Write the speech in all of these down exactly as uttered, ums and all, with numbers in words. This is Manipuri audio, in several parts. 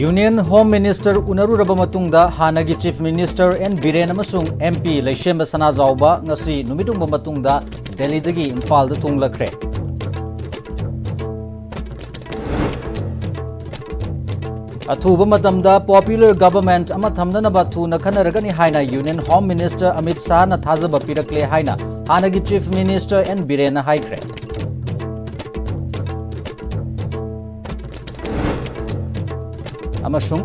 Union Home Minister ꯎꯅꯔꯨꯔꯕ ꯃꯇꯨꯡꯗ ꯍꯥꯟꯅꯒꯤ Chief Minister N ꯕꯤꯔꯦꯟ ꯑꯃꯁꯨꯡ M P ꯂꯩꯁꯦꯝꯕ ꯁꯅꯥꯖꯥꯎꯕ ꯉꯁꯤ ꯅꯨꯃꯤꯠ ꯌꯨꯡꯕ ꯃꯇꯨꯡꯗ ꯗꯦꯜꯂꯤꯗꯒꯤ ꯏꯝꯐꯥꯜꯗ ꯊꯨꯡꯂꯈ꯭ꯔꯦ꯫ ꯑꯊꯨꯕ ꯃꯇꯝꯗ popular government ꯑꯃ ꯊꯝꯅꯅꯕ ꯊꯨꯅ ꯈꯟꯅꯔꯒꯅꯤ ꯍꯥꯏꯅ Union Home Minister ꯑꯃꯤꯠ ꯁꯥꯍꯅ ꯊꯥꯖꯕ ꯄꯤꯔꯛꯂꯦ ꯍꯥꯏꯅ ꯍꯥꯟꯅꯒꯤ Chief Minister N ꯕꯤꯔꯦꯟꯅ ꯍꯥꯏꯈ꯭ꯔꯦ꯫ ꯑꯃꯁꯨꯡ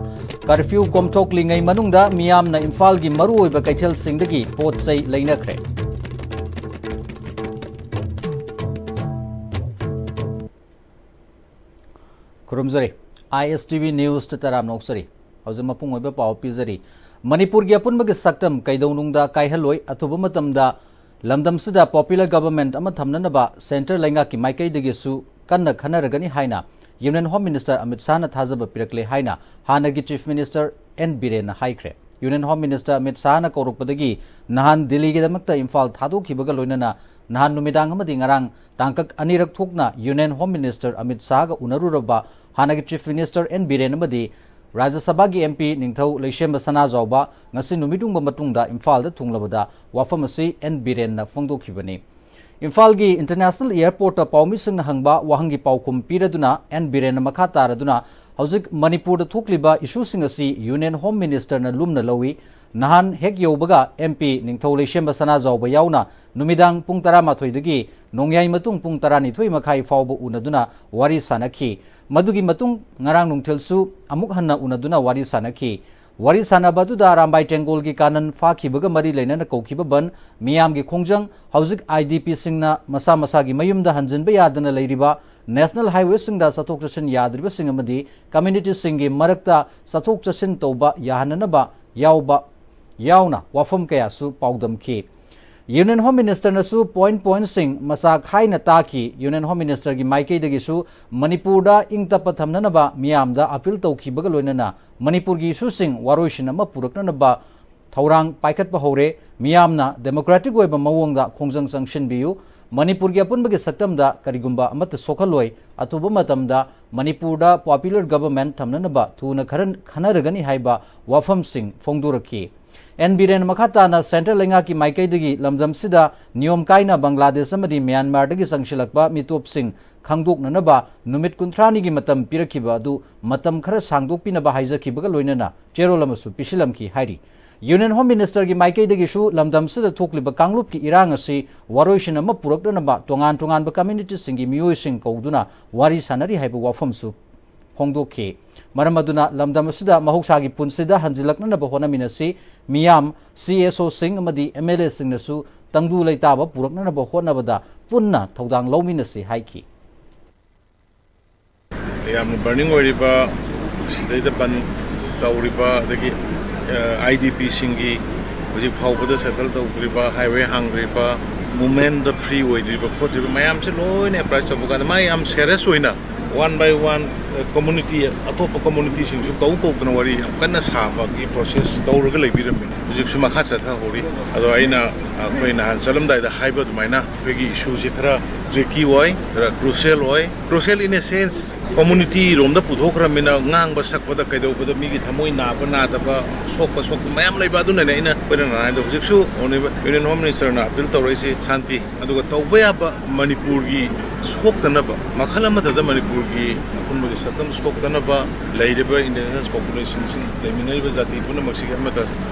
curfew ꯀꯣꯝꯊꯣꯛꯂꯤꯉꯩ ꯃꯅꯨꯡꯗ ꯃꯤꯌꯥꯝꯅ ꯏꯝꯐꯥꯜꯒꯤ ꯃꯔꯨꯑꯣꯏꯕ ꯀꯩꯊꯦꯜꯁꯤꯡꯗꯒꯤ ꯄꯣꯠ ꯆꯩ ꯂꯩꯅꯈ꯭ꯔꯦ꯫ ꯈꯨꯔꯨꯝꯖꯔꯤ꯫ I S T V News ꯇ ꯇꯔꯥꯝꯅ ꯑꯣꯛꯆꯔꯤ꯫ ꯍꯧꯖꯤꯛ ꯃꯄꯨꯡ ꯑꯣꯏꯕ ꯄꯥꯎ ꯄꯤꯖꯔꯤ꯫ ꯃꯅꯤꯄꯨꯔꯒꯤ ꯑꯄꯨꯟꯕꯒꯤ ꯁꯛꯇꯝ ꯀꯩꯗꯧꯅꯨꯡꯗ ꯀꯥꯏꯍꯜꯂꯣꯏ, ꯑꯊꯨꯕ ꯃꯇꯝꯗ ꯂꯝꯗꯝꯁꯤꯗ popular government ꯑꯃ ꯊꯝꯅꯅꯕ centre ꯂꯩꯉꯥꯛꯀꯤ ꯃꯥꯏꯀꯩꯗꯒꯤꯁꯨ ꯀꯟꯅ ꯈꯟꯅꯔꯒꯅꯤ ꯍꯥꯏꯅ Union Home Minister ꯑꯃꯤꯠ ꯁꯥꯍꯅ ꯊꯥꯖꯕ ꯄꯤꯔꯛꯂꯦ ꯍꯥꯏꯅ ꯍꯥꯟꯅꯒꯤ Chief Minister N ꯕꯤꯔꯦꯟꯅ ꯍꯥꯏꯈ꯭ꯔꯦ꯫ Union Home Minister ꯑꯃꯤꯠ ꯁꯥꯍꯅ ꯀꯧꯔꯛꯄꯗꯒꯤ ꯅꯍꯥꯟ ꯗꯤꯜꯂꯤꯒꯤꯗꯃꯛꯇ ꯏꯝꯐꯥꯜ ꯊꯥꯗꯣꯛꯈꯤꯕꯒ ꯂꯣꯏꯅꯅ ꯅꯍꯥꯟ ꯅꯨꯃꯤꯗꯥꯡ ꯑꯃꯗꯤ ꯉꯔꯥꯡ ꯇꯥꯡꯀꯛ ꯑꯅꯤꯔꯛ ꯊꯣꯛꯅ Union Home Minister ꯑꯃꯤꯠ ꯁꯥꯍꯒ ꯎꯅꯔꯨꯔꯕ ꯍꯥꯟꯅꯒꯤ Chief Minister N ꯕꯤꯔꯦꯟ ꯑꯃꯗꯤ ꯔꯥꯖ꯭ꯌ ꯁꯚꯥꯒꯤ M P ꯅꯤꯡꯊꯧ ꯂꯩꯁꯦꯝꯕ ꯁꯅꯥꯖꯥꯎꯕ ꯉꯁꯤ ꯅꯨꯃꯤꯠ ꯌꯨꯡꯕ ꯃꯇꯨꯡꯗ ꯏꯝꯐꯥꯜꯗ ꯊꯨꯡꯂꯕꯗ ꯋꯥꯐꯝ ꯑꯁꯤ N ꯕꯤꯔꯦꯟꯅ ꯐꯣꯡꯗꯣꯛꯈꯤꯕꯅꯤ꯫ ꯏꯝꯐꯥꯜꯒꯤ International Airport ꯇ ꯄꯥꯎꯃꯤꯁꯤꯡꯅ ꯍꯪꯕ ꯋꯥꯍꯪꯒꯤ ꯄꯥꯎꯈꯨꯝ ꯄꯤꯔꯗꯨꯅ N ꯕꯤꯔꯦꯟꯅ ꯃꯈꯥ ꯇꯥꯔꯗꯨꯅ ꯍꯧꯖꯤꯛ ꯃꯅꯤꯄꯨꯔꯗ ꯊꯣꯛꯂꯤꯕ issue ꯁꯤꯡ ꯑꯁꯤ Union Home Minister ꯅ ꯂꯨꯝꯅ ꯂꯧꯏ꯫ ꯅꯍꯥꯟ ꯍꯦꯛ ꯌꯧꯕꯒ M P ꯅꯤꯡꯊꯧ ꯂꯩꯁꯦꯝꯕ ꯁꯅꯥꯖꯥꯎꯕ ꯌꯥꯎꯅ ꯅꯨꯃꯤꯗꯥꯡ ꯄꯨꯡ ꯇꯔꯥꯃꯥꯊꯣꯏꯗꯒꯤ ꯅꯣꯡꯌꯥꯏ ꯃꯇꯨꯡ ꯄꯨꯡ ꯇꯔꯥꯅꯤꯊꯣꯏ ꯃꯈꯥꯏ ꯐꯥꯎꯕ ꯎꯅꯗꯨꯅ ꯋꯥꯔꯤ ꯁꯥꯅꯈꯤ꯫ ꯃꯗꯨꯒꯤ ꯃꯇꯨꯡ ꯉꯔꯥꯡ ꯅꯨꯡꯊꯤꯜꯁꯨ ꯑꯃꯨꯛ ꯍꯟꯅ ꯎꯅꯗꯨꯅ ꯋꯥꯔꯤ ꯁꯥꯅꯈꯤ꯫ ꯋꯥꯔꯤ ꯁꯥꯅꯕ ꯑꯗꯨꯗ ꯑꯔꯥꯝꯕꯥꯏ ꯇꯦꯡꯒꯣꯜꯒꯤ ꯀꯥꯅꯟ ꯐꯥꯈꯤꯕꯒ ꯃꯔꯤ ꯂꯩꯅꯅ ꯀꯧꯈꯤꯕ ꯕꯟ, ꯃꯤꯌꯥꯝꯒꯤ ꯈꯣꯡꯖꯪ, ꯍꯧꯖꯤꯛ I D P ꯁꯤꯡꯅ ꯃꯁꯥ ꯃꯁꯥꯒꯤ ꯃꯌꯨꯝꯗ ꯍꯟꯖꯤꯟꯕ ꯌꯥꯗꯅ ꯂꯩꯔꯤꯕ, national highway ꯁꯤꯡꯗ ꯆꯠꯊꯣꯛ ꯆꯠꯁꯤꯟ ꯌꯥꯗ꯭ꯔꯤꯕꯁꯤꯡ ꯑꯃꯗꯤ community ꯁꯤꯡꯒꯤ ꯃꯔꯛꯇ ꯆꯠꯊꯣꯛ ꯆꯠꯁꯤꯟ ꯇꯧꯕ ꯌꯥꯍꯟꯅꯅꯕ ꯌꯥꯎꯕ ꯌꯥꯎꯅ ꯋꯥꯐꯝ ꯀꯌꯥꯁꯨ ꯄꯥꯎꯗꯝꯈꯤ꯫ Union Home Minister ꯅꯁꯨ point point ꯁꯤꯡ ꯃꯆꯥ ꯈꯥꯏꯅ ꯇꯥꯈꯤ꯫ Union Home Minister ꯒꯤ ꯃꯥꯏꯀꯩꯗꯒꯤꯁꯨ ꯃꯅꯤꯄꯨꯔꯗ ꯏꯪ ꯇꯞꯄ ꯊꯝꯅꯅꯕ ꯃꯤꯌꯥꯝꯗ appeal ꯇꯧꯈꯤꯕꯒ ꯂꯣꯏꯅꯅ ꯃꯅꯤꯄꯨꯔꯒꯤ issue ꯁꯤꯡ ꯋꯥꯔꯣꯏꯁꯤꯟ ꯑꯃ ꯄꯨꯔꯛꯅꯅꯕ ꯊꯧꯔꯥꯡ ꯄꯥꯏꯈꯠꯄ ꯍꯧꯔꯦ꯫ ꯃꯤꯌꯥꯝꯅ democratic ꯑꯣꯏꯕ ꯃꯑꯣꯡꯗ ꯈꯣꯡꯖꯪ ꯆꯪꯁꯤꯟꯕꯤꯌꯨ꯫ ꯃꯅꯤꯄꯨꯔꯒꯤ ꯑꯄꯨꯟꯕꯒꯤ ꯁꯛꯇꯝꯗ ꯀꯔꯤꯒꯨꯝꯕ ꯑꯃꯠꯇ ꯁꯣꯛꯍꯜꯂꯣꯏ, ꯑꯊꯨꯕ ꯃꯇꯝꯗ ꯃꯅꯤꯄꯨꯔꯗ popular government ꯊꯝꯅꯅꯕ ꯊꯨꯅ ꯈꯔ ꯈꯟꯅꯔꯒꯅꯤ ꯍꯥꯏꯕ ꯋꯥꯐꯝꯁꯤꯡ ꯐꯣꯡꯗꯣꯔꯛꯈꯤ꯫ ꯑꯦꯟ ꯕꯤꯔꯦꯟ ꯃꯈꯥ ꯇꯥꯅ central ꯂꯩꯉꯥꯛꯀꯤ ꯃꯥꯏꯀꯩꯗꯒꯤ ꯂꯝꯗꯝꯁꯤꯗ ꯅꯤꯌꯣꯝ ꯀꯥꯏꯅ ꯕꯪꯒ꯭ꯂꯥꯗꯦꯁ ꯑꯃꯗꯤ ꯃ꯭ꯌꯥꯟꯃꯥꯔꯗꯒꯤ ꯆꯪꯁꯤꯜꯂꯛꯄ ꯃꯤꯇꯣꯞꯁꯤꯡ ꯈꯪꯗꯣꯛꯅꯅꯕ ꯅꯨꯃꯤꯠ ꯀꯨꯟꯊ꯭ꯔꯥꯅꯤꯒꯤ ꯃꯇꯝ ꯄꯤꯔꯛꯈꯤꯕ ꯑꯗꯨ ꯃꯇꯝ ꯈꯔ ꯁꯥꯡꯗꯣꯛꯄꯤꯅꯕ ꯍꯥꯏꯖꯈꯤꯕꯒ ꯂꯣꯏꯅꯅ ꯆꯦꯔꯣꯜ ꯑꯃꯁꯨ ꯄꯤꯁꯤꯜꯂꯝꯈꯤ ꯍꯥꯏꯔꯤ꯫ Union Home Ministerꯒꯤ ꯃꯥꯏꯀꯩꯗꯒꯤꯁꯨ ꯂꯝꯗꯝꯁꯤꯗ ꯊꯣꯛꯂꯤꯕ ꯀꯥꯡꯂꯨꯞꯀꯤ ꯏꯔꯥꯡ ꯑꯁꯤ ꯋꯥꯔꯣꯏꯁꯤꯟ ꯑꯃ ꯄꯨꯔꯛꯅꯅꯕ ꯇꯣꯉꯥꯟ ꯇꯣꯉꯥꯟꯕ communityꯁꯤꯡꯒꯤ ꯃꯤꯑꯣꯏꯁꯤꯡ ꯀꯧꯗꯨꯅ ꯋꯥꯔꯤ ꯁꯥꯅꯔꯤ ꯍꯥꯏꯕ ꯋꯥꯐꯝꯁꯨ ꯐꯣꯡꯗꯣꯛꯈꯤ꯫ ꯃꯔꯝ ꯑꯗꯨꯅ ꯂꯝꯗꯝ ꯑꯁꯤꯗ ꯃꯍꯧꯁꯥꯒꯤ ꯄꯨꯟꯁꯤꯗ ꯍꯟꯖꯤꯜꯂꯛꯅꯅꯕ ꯍꯣꯠꯅꯃꯤꯟꯅꯁꯤ꯫ ꯃꯤꯌꯥꯝ, CSOꯁꯤꯡ ꯑꯃꯗꯤ MLAꯁꯤꯡꯅꯁꯨ ꯇꯪꯗꯨ ꯂꯩꯇꯥꯕ ꯄꯨꯔꯛꯅꯅꯕ ꯍꯣꯠꯅꯕꯗ ꯄꯨꯟꯅ ꯊꯧꯗꯥꯡ ꯂꯧꯃꯤꯟꯅꯁꯤ ꯍꯥꯏꯈꯤ꯫ ꯌꯥꯝꯅ burning ꯑꯣꯏꯔꯤꯕ, ꯁꯤꯗꯩꯗ ꯕꯟ ꯇꯧꯔꯤꯕ, ꯑꯗꯒꯤ, ꯑ, IDPꯁꯤꯡꯒꯤ ꯍꯧꯖꯤꯛ ꯐꯥꯎꯕꯗ settle ꯇꯧꯗ꯭ꯔꯤꯕ, highway ꯍꯥꯡꯗ꯭ꯔꯤꯕ, movementꯗ free ꯑꯣꯏꯗ꯭ꯔꯤꯕ ꯈꯣꯠꯇ꯭ꯔꯤꯕ ꯃꯌꯥꯝꯁꯦ ꯂꯣꯏꯅ apprise ꯇꯧꯕ ꯀꯥꯟꯗ ꯃꯥ ꯌꯥꯝ serious ꯑꯣꯏꯅ one by one, ꯑ, community, ꯑꯇꯣꯞꯄ communityꯁꯤꯡꯁꯨ ꯀꯧ ꯀꯧꯗꯅ ꯋꯥꯔꯤ ꯌꯥꯝ ꯀꯟꯅ ꯁꯥꯕꯒꯤ process ꯇꯧꯔꯒ ꯂꯩꯕꯤꯔꯝꯃꯤ꯫ ꯍꯧꯖꯤꯛꯁꯨ ꯃꯈꯥ ꯆꯠꯊꯍꯧꯔꯤ꯫ ꯑꯗꯣ ꯑꯩꯅ, ꯑꯩꯈꯣꯏ ꯅꯍꯥꯟ ꯆꯠꯂꯝꯗꯥꯏꯗ ꯍꯥꯏꯕ ꯑꯗꯨꯃꯥꯏꯅ ꯑꯩꯈꯣꯏꯒꯤ issueꯁꯦ ꯈꯔ tricky ꯑꯣꯏ, ꯈꯔ crucial ꯑꯣꯏ꯫ Crucial in a sense, communityꯔꯣꯝꯗ ꯄꯨꯊꯣꯛꯈ꯭ꯔꯃꯤꯅ ꯉꯥꯡꯕ ꯁꯛꯄꯗ ꯀꯩꯗꯧꯕꯗ ꯃꯤꯒꯤ ꯊꯃꯣꯏ ꯅꯥꯕ ꯅꯥꯗꯕ, ꯁꯣꯛꯄ ꯁꯣꯛꯄ ꯃꯌꯥꯝ ꯂꯩꯕ꯫ ꯑꯗꯨꯅꯅꯦ ꯑꯩꯅ, ꯑꯩꯈꯣꯏꯅ ꯅꯍꯥꯟ ꯍꯥꯏꯗꯣ꯫ ꯍꯧꯖꯤꯛꯁꯨ Honourable Union Home Ministerꯅ appeal ꯇꯧꯔꯛꯏꯁꯤ ꯁꯥꯟꯇꯤ, ꯑꯗꯨꯒ ꯇꯧꯕ ꯌꯥꯕ ꯃꯅꯤꯄꯨꯔꯒꯤ ꯁꯣꯛꯇꯅꯕ, ꯃꯈꯜ ꯑꯃꯠꯇꯗ ꯃꯅꯤꯄꯨꯔꯒꯤ ꯑꯄꯨꯟꯕꯒꯤ ꯁꯛꯇꯝ ꯁꯣꯛꯇꯅꯕ, ꯂꯩꯔꯤꯕ indigenous populationꯁꯤꯡ, ꯂꯩꯃꯤꯟꯅꯔꯤꯕ ꯖꯥꯇꯤ ꯄꯨꯝꯅꯃꯛꯁꯤꯒꯤ ꯑꯃꯠꯇ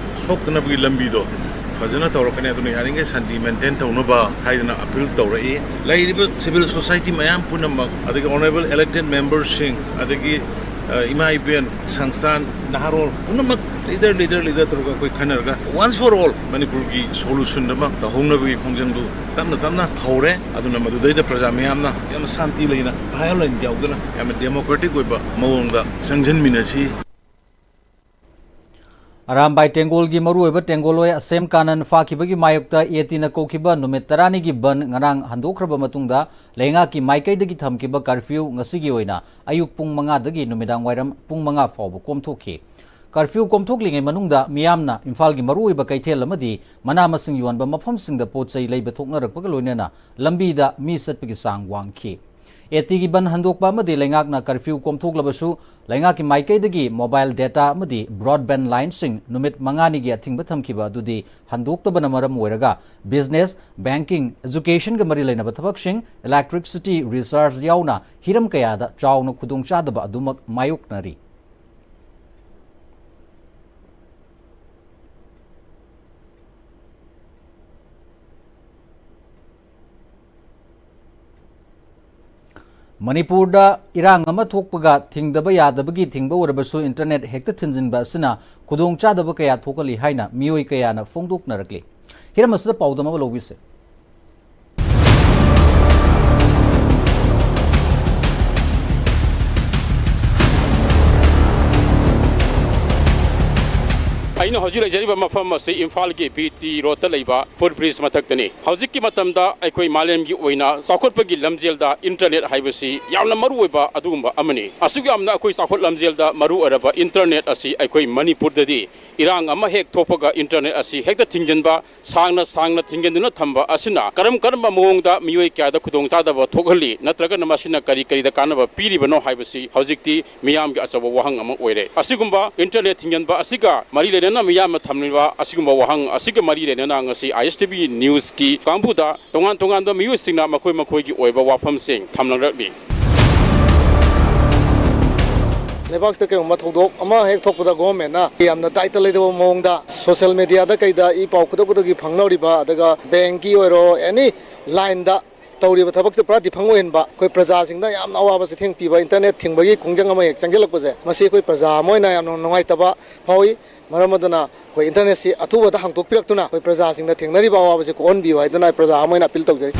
ꯁꯣꯛꯇꯅꯕꯒꯤ ꯂꯝꯕꯤꯗꯣ ꯐꯖꯅ ꯇꯧꯔꯛꯀꯅꯤ꯫ ꯑꯗꯨꯅ ꯌꯥꯔꯤꯈꯩ ꯁꯥꯟꯇꯤ maintain ꯇꯧꯅꯕ ꯍꯥꯏꯗꯅ appeal ꯇꯧꯔꯛꯏ꯫ ꯂꯩꯔꯤꯕ civil society ꯃꯌꯥꯝ ꯄꯨꯝꯅꯃꯛ, ꯑꯗꯒꯤ Honourable elected memberꯁꯤꯡ, ꯑꯗꯒꯤ, ꯑ, ꯏꯃꯥ ꯏꯕꯦꯟ, ꯁꯪꯁꯊꯥꯟ, ꯅꯍꯥꯔꯣꯜ ꯄꯨꯝꯅꯃꯛ leader, leader, leader ꯇꯧꯔꯒ ꯑꯩꯈꯣꯏ ꯈꯟꯅꯔꯒ once for all ꯃꯅꯤꯄꯨꯔꯒꯤ solution ꯑꯃ ꯇꯧꯍꯧꯅꯕꯒꯤ ꯈꯣꯡꯖꯪꯗꯨ ꯇꯞꯅ ꯇꯞꯅ ꯍꯧꯔꯦ꯫ ꯑꯗꯨꯅ ꯃꯗꯨꯗꯩꯗ ꯄ꯭ꯔꯖꯥ ꯃꯌꯥꯝꯅ ꯌꯥꯝꯅ ꯁꯥꯟꯇꯤ ꯂꯩꯅ, violence ꯌꯥꯎꯗꯅ, ꯌꯥꯝꯅ democratic ꯑꯣꯏꯕ ꯃꯑꯣꯡꯗ ꯆꯪꯁꯤꯟꯃꯤꯟꯅꯁꯤ꯫ ꯑꯔꯥꯝꯕꯥꯏ ꯇꯦꯡꯒꯣꯜꯒꯤ ꯃꯔꯨꯑꯣꯏꯕ ꯇꯦꯡꯒꯣꯜꯂꯣꯏ ꯑꯁꯦꯝ ꯀꯥꯅꯟ ꯐꯥꯈꯤꯕꯒꯤ ꯃꯥꯌꯣꯛꯇ ATꯅ ꯀꯧꯈꯤꯕ ꯅꯨꯃꯤꯠ ꯇꯔꯥꯅꯤꯒꯤ ꯕꯟ ꯉꯔꯥꯡ ꯍꯟꯗꯣꯛꯈ꯭ꯔꯕ ꯃꯇꯨꯡꯗ ꯂꯩꯉꯥꯛꯀꯤ ꯃꯥꯏꯀꯩꯗꯒꯤ ꯊꯝꯈꯤꯕ curfew ꯉꯁꯤꯒꯤ ꯑꯣꯏꯅ ꯑꯌꯨꯛ ꯄꯨꯡ ꯃꯉꯥꯗꯒꯤ ꯅꯨꯃꯤꯗꯥꯡ ꯋꯥꯏꯔꯝ ꯄꯨꯡ ꯃꯉꯥ ꯐꯥꯎꯕ ꯀꯣꯝꯊꯣꯛꯈꯤ꯫ Curfew ꯀꯣꯝꯊꯣꯛꯂꯤꯉꯩ ꯃꯅꯨꯡꯗ ꯃꯤꯌꯥꯝꯅ ꯏꯝꯐꯥꯜꯒꯤ ꯃꯔꯨꯑꯣꯏꯕ ꯀꯩꯊꯦꯜ ꯑꯃꯗꯤ ꯃꯅꯥ ꯃꯁꯤꯡ ꯌꯣꯟꯕ ꯃꯐꯝꯁꯤꯡꯗ ꯄꯣꯠ ꯆꯩ ꯂꯩꯕ ꯊꯣꯛꯅꯔꯛꯄꯒ ꯂꯣꯏꯅꯅ ꯂꯝꯕꯤꯗ ꯃꯤ ꯆꯠꯄꯒꯤ ꯆꯥꯡ ꯋꯥꯡꯈꯤ꯫ ꯑꯦ ꯇꯤꯒꯤ ꯕꯟ ꯍꯟꯗꯣꯛꯄ ꯑꯃꯗꯤ ꯂꯩꯉꯥꯛꯅ curfew ꯀꯣꯝꯊꯣꯛꯂꯕꯁꯨ, ꯂꯩꯉꯥꯛꯀꯤ ꯃꯥꯏꯀꯩꯗꯒꯤ mobile data ꯑꯃꯗꯤ broadband lineꯁꯤꯡ ꯅꯨꯃꯤꯠ ꯃꯉꯥꯅꯤꯒꯤ ꯑꯊꯤꯡꯕ ꯊꯝꯈꯤꯕ ꯑꯗꯨꯗꯤ ꯍꯟꯗꯣꯛꯇꯕꯅ ꯃꯔꯝ ꯑꯣꯏꯔꯒ business, banking, educationꯒ ꯃꯔꯤ ꯂꯩꯅꯕ ꯊꯕꯛꯁꯤꯡ, electricity recharge ꯌꯥꯎꯅ ꯍꯤꯔꯝ ꯀꯌꯥꯗ ꯆꯥꯎꯅ ꯈꯨꯗꯣꯡꯆꯥꯗꯕ ꯑꯗꯨꯃꯛ ꯃꯥꯌꯣꯛꯅꯔꯤ꯫ ꯃꯅꯤꯄꯨꯔꯗ ꯏꯔꯥꯡ ꯑꯃ ꯊꯣꯛꯄꯒ ꯊꯤꯡꯗꯕ ꯌꯥꯗꯕꯒꯤ ꯊꯤꯡꯕ ꯑꯣꯏꯔꯕꯁꯨ internet ꯍꯦꯛꯇ ꯊꯤꯡꯖꯤꯟꯕ ꯑꯁꯤꯅ ꯈꯨꯗꯣꯡꯆꯥꯗꯕ ꯀꯌꯥ ꯊꯣꯛꯍꯜꯂꯤ ꯍꯥꯏꯅ ꯃꯤꯑꯣꯏ ꯀꯌꯥꯅ ꯐꯣꯡꯗꯣꯛꯅꯔꯛꯂꯤ꯫ ꯍꯤꯔꯝ ꯑꯁꯤꯗ ꯄꯥꯎꯗꯝ ꯑꯃ ꯂꯧꯕꯤꯁꯦ꯫ ꯑꯩꯅ ꯍꯧꯖꯤꯛ ꯂꯩꯖꯔꯤꯕ ꯃꯐꯝ ꯑꯁꯤ ꯏꯝꯐꯥꯜꯒꯤ ꯕꯤ ꯇꯤ ꯔꯣꯗꯇ ꯂꯩꯕ foot bridge ꯃꯊꯛꯇꯅꯤ꯫ ꯍꯧꯖꯤꯛꯀꯤ ꯃꯇꯝꯗ ꯑꯩꯈꯣꯏ ꯃꯥꯂꯦꯝꯒꯤ ꯑꯣꯏꯅ ꯆꯥꯎꯈꯠꯄꯒꯤ ꯂꯝꯖꯦꯜꯗ internet ꯍꯥꯏꯕꯁꯤ ꯌꯥꯝꯅ ꯃꯔꯨꯑꯣꯏꯕ ꯑꯗꯨꯒꯨꯝꯕ ꯑꯃꯅꯤ꯫ ꯑꯁꯨꯛ ꯌꯥꯝꯅ ꯑꯩꯈꯣꯏ ꯆꯥꯎꯈꯠ ꯂꯝꯖꯦꯜꯗ ꯃꯔꯨ ꯑꯣꯏꯔꯕ internet ꯑꯁꯤ ꯑꯩꯈꯣꯏ ꯃꯅꯤꯄꯨꯔꯗꯗꯤ ꯏꯔꯥꯡ ꯑꯃ ꯍꯦꯛ ꯊꯣꯛꯄꯒ internet ꯑꯁꯤ ꯍꯦꯛꯇ ꯊꯤꯡꯖꯤꯟꯕ, ꯁꯥꯡꯅ ꯁꯥꯡꯅ ꯊꯤꯡꯖꯤꯟꯗꯨꯅ ꯊꯝꯕ ꯑꯁꯤꯅ ꯀꯔꯝ ꯀꯔꯝꯕ ꯃꯑꯣꯡꯗ ꯃꯤꯑꯣꯏ ꯀꯌꯥꯗ ꯈꯨꯗꯣꯡꯆꯥꯗꯕ ꯊꯣꯛꯍꯜꯂꯤ, ꯅꯠꯇ꯭ꯔꯒꯅ ꯃꯁꯤꯅ ꯀꯔꯤ ꯀꯔꯤꯗ ꯀꯥꯟꯅꯕ ꯄꯤꯔꯤꯕꯅꯣ ꯍꯥꯏꯕꯁꯤ ꯍꯧꯖꯤꯛꯇꯤ ꯃꯤꯌꯥꯝꯒꯤ ꯑꯆꯧꯕ ꯋꯥꯍꯪ ꯑꯃ ꯑꯣꯏꯔꯦ꯫ ꯑꯁꯤꯒꯨꯝꯕ internet ꯊꯤꯡꯖꯤꯟꯕ ꯑꯁꯤꯒ ꯃꯔꯤ ꯂꯩꯅꯅ ꯃꯤꯌꯥꯝꯅ ꯊꯝꯂꯤꯕ ꯑꯁꯤꯒꯨꯝꯕ ꯋꯥꯍꯪ ꯑꯁꯤꯒ ꯃꯔꯤ ꯂꯩꯅꯅ ꯉꯁꯤ ꯑꯥꯏ ꯑꯦꯁ ꯇꯤ ꯚꯤ ꯅ꯭ꯌꯨꯁꯀꯤ ꯀꯥꯡꯕꯨꯗ ꯇꯣꯉꯥꯟ ꯇꯣꯉꯥꯟꯕ ꯃꯤꯑꯣꯏꯁꯤꯡꯅ ꯃꯈꯣꯏ ꯃꯈꯣꯏꯒꯤ ꯑꯣꯏꯕ ꯋꯥꯐꯝꯁꯤꯡ ꯊꯝꯂꯛꯂꯤ꯫ ꯂꯩꯕꯥꯛꯁꯤꯗ ꯀꯩꯒꯨꯝꯕ ꯊꯧꯗꯣꯛ ꯑꯃ ꯍꯦꯛ ꯊꯣꯛꯄꯗ governmentꯅ ꯌꯥꯝꯅ ꯗꯥꯏꯇ ꯂꯩꯗꯕ ꯃꯑꯣꯡꯗ social mediaꯗ ꯀꯩꯗ ꯏ ꯄꯥꯎ ꯈꯨꯗꯛ ꯈꯨꯗꯛꯀꯤ ꯐꯪꯅꯔꯤꯕ, ꯑꯗꯨꯒ bankꯀꯤ ꯑꯣꯏꯔꯣ, any lineꯗ ꯇꯧꯔꯤꯕ ꯊꯕꯛꯁꯦ ꯄꯨꯔꯥ defunct ꯑꯣꯏꯍꯟꯕ, ꯑꯩꯈꯣꯏ ꯄ꯭ꯔꯖꯥꯁꯤꯡꯗ ꯌꯥꯝꯅ ꯑꯋꯥꯕ ꯆꯩꯊꯦꯡ ꯄꯤꯕ, internet ꯊꯤꯡꯕꯒꯤ ꯈꯣꯡꯖꯪ ꯑꯃ ꯍꯦꯛ ꯆꯪꯁꯤꯜꯂꯛꯄꯁꯦ, ꯃꯁꯤ ꯑꯩꯈꯣꯏ ꯄ꯭ꯔꯖꯥ ꯑꯃ ꯑꯣꯏꯅ ꯌꯥꯝꯅ ꯅꯨꯡꯉꯥꯏꯇꯕ ꯐꯥꯎꯏ꯫ ꯃꯔꯝ ꯑꯗꯨꯅ ꯑꯩꯈꯣꯏ internetꯁꯤ ꯑꯊꯨꯕꯗ ꯍꯥꯡꯗꯣꯛꯄꯤꯔꯛꯇꯨꯅ ꯑꯩꯈꯣꯏ ꯄ꯭ꯔꯖꯥꯁꯤꯡꯗ ꯊꯦꯡꯅꯔꯤꯕ ꯑꯋꯥꯕꯁꯤ ꯀꯣꯛꯍꯟꯕꯤꯌꯨ ꯍꯥꯏꯗꯨꯅ ꯑꯩ ꯄ꯭ꯔꯖꯥ ꯑꯃ ꯑꯣꯏꯅ appeal ꯇꯧꯖꯔꯤ꯫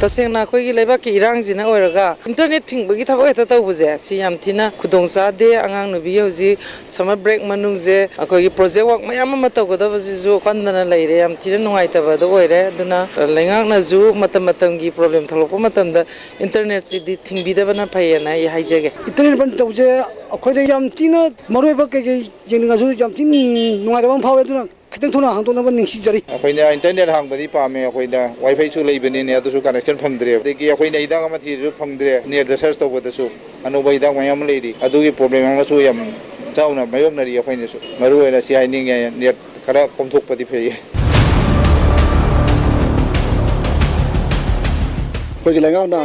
ꯇꯁꯦꯡꯅ ꯑꯩꯈꯣꯏꯒꯤ ꯂꯩꯕꯥꯛꯀꯤ ꯏꯔꯥꯡꯁꯤꯅ ꯑꯣꯏꯔꯒ ꯏꯟꯇꯔꯅꯦꯠ ꯊꯤꯡꯕꯒꯤ ꯊꯕꯛ ꯍꯦꯛꯇ ꯇꯧꯕꯁꯦ, ꯁꯤ ꯌꯥꯝ ꯊꯤꯅ ꯈꯨꯗꯣꯡ ꯆꯥꯗꯦ꯫ ꯑꯉꯥꯡ ꯅꯨꯕꯤ ꯍꯧꯖꯤꯛ ꯁꯝꯃꯔ ꯕ꯭ꯔꯦꯛ ꯃꯅꯨꯡꯁꯦ ꯑꯩꯈꯣꯏꯒꯤ ꯄ꯭ꯔꯣꯖꯦꯛ ꯋꯥꯔꯛ ꯃꯌꯥꯝ ꯑꯃ ꯇꯧꯒꯗꯕꯁꯤꯁꯨ ꯄꯟꯗꯅ ꯂꯩꯔꯦ꯫ ꯌꯥꯝ ꯊꯤꯅ ꯅꯨꯡꯉꯥꯏꯇꯕ ꯑꯗꯨ ꯑꯣꯏꯔꯦ꯫ ꯑꯗꯨꯅ ꯂꯩꯉꯥꯛꯅꯁꯨ ꯃꯇꯝ ꯃꯇꯝꯒꯤ ꯄ꯭ꯔꯣꯕ꯭ꯂꯦꯝ ꯊꯣꯛꯂꯛꯄ ꯃꯇꯝꯗ ꯏꯟꯇꯔꯅꯦꯠꯁꯤꯗꯤ ꯊꯤꯡꯕꯤꯗꯕꯅ ꯐꯩꯌꯦꯅ ꯑꯩ ꯍꯥꯏꯖꯒꯦ꯫ ꯏꯟꯇꯔꯅꯦꯠ ꯕꯟ ꯇꯧꯕꯁꯦ ꯑꯩꯈꯣꯏꯗ ꯌꯥꯝ ꯊꯤꯅ ꯃꯔꯨꯑꯣꯏꯕ ꯀꯩꯀꯩ ꯌꯦꯡꯅꯤꯡꯉꯁꯨ ꯌꯥꯝ ꯊꯤꯅ ꯅꯨꯡꯉꯥꯏꯇꯕ ꯑꯃ ꯐꯥꯎꯋꯦ꯫ ꯑꯗꯨꯅ ꯈꯤꯇꯪ ꯊꯨꯅ ꯍꯥꯡꯗꯣꯛꯅꯕ ꯅꯤꯡꯁꯤꯡꯖꯔꯤ꯫ ꯑꯩꯈꯣꯏꯅ ꯏꯟꯇꯔꯅꯦꯠ ꯍꯥꯡꯕꯗꯤ ꯄꯥꯝꯃꯦ꯫ ꯑꯩꯈꯣꯏꯗ ꯋꯥꯏꯐꯥꯏꯁꯨ ꯂꯩꯕꯅꯤꯅꯦ, ꯑꯗꯨꯁꯨ ꯀꯅꯦꯛꯁꯟ ꯐꯪꯗ꯭ꯔꯦ꯫ ꯑꯗꯒꯤ ꯑꯩꯈꯣꯏꯅ ꯍꯤꯗꯥꯛ ꯑꯃ ꯊꯤꯔꯁꯨ ꯐꯪꯗ꯭ꯔꯦ, ꯅꯦꯠꯇ ꯁꯔꯆ ꯇꯧꯕꯗꯁꯨ꯫ ꯑꯅꯧꯕ ꯍꯤꯗꯥꯛ ꯃꯌꯥꯝ ꯑꯃ ꯂꯩꯔꯤ꯫ ꯑꯗꯨꯒꯤ ꯄ꯭ꯔꯣꯕ꯭ꯂꯦꯝ ꯑꯃꯁꯨ ꯌꯥꯝ ꯆꯥꯎꯅ ꯃꯥꯌꯣꯛꯅꯔꯤ꯫ ꯑꯩꯈꯣꯏꯅꯁꯨ ꯃꯔꯨ ꯑꯣꯏꯅ ꯁꯤ ꯍꯥꯏꯅꯤꯡꯉꯦ, ꯅꯦꯠ ꯈꯔ ꯀꯣꯝꯊꯣꯛꯄꯗꯤ ꯐꯩꯌꯦ꯫ ꯑꯩꯈꯣꯏꯒꯤ ꯂꯩꯉꯥꯛꯅ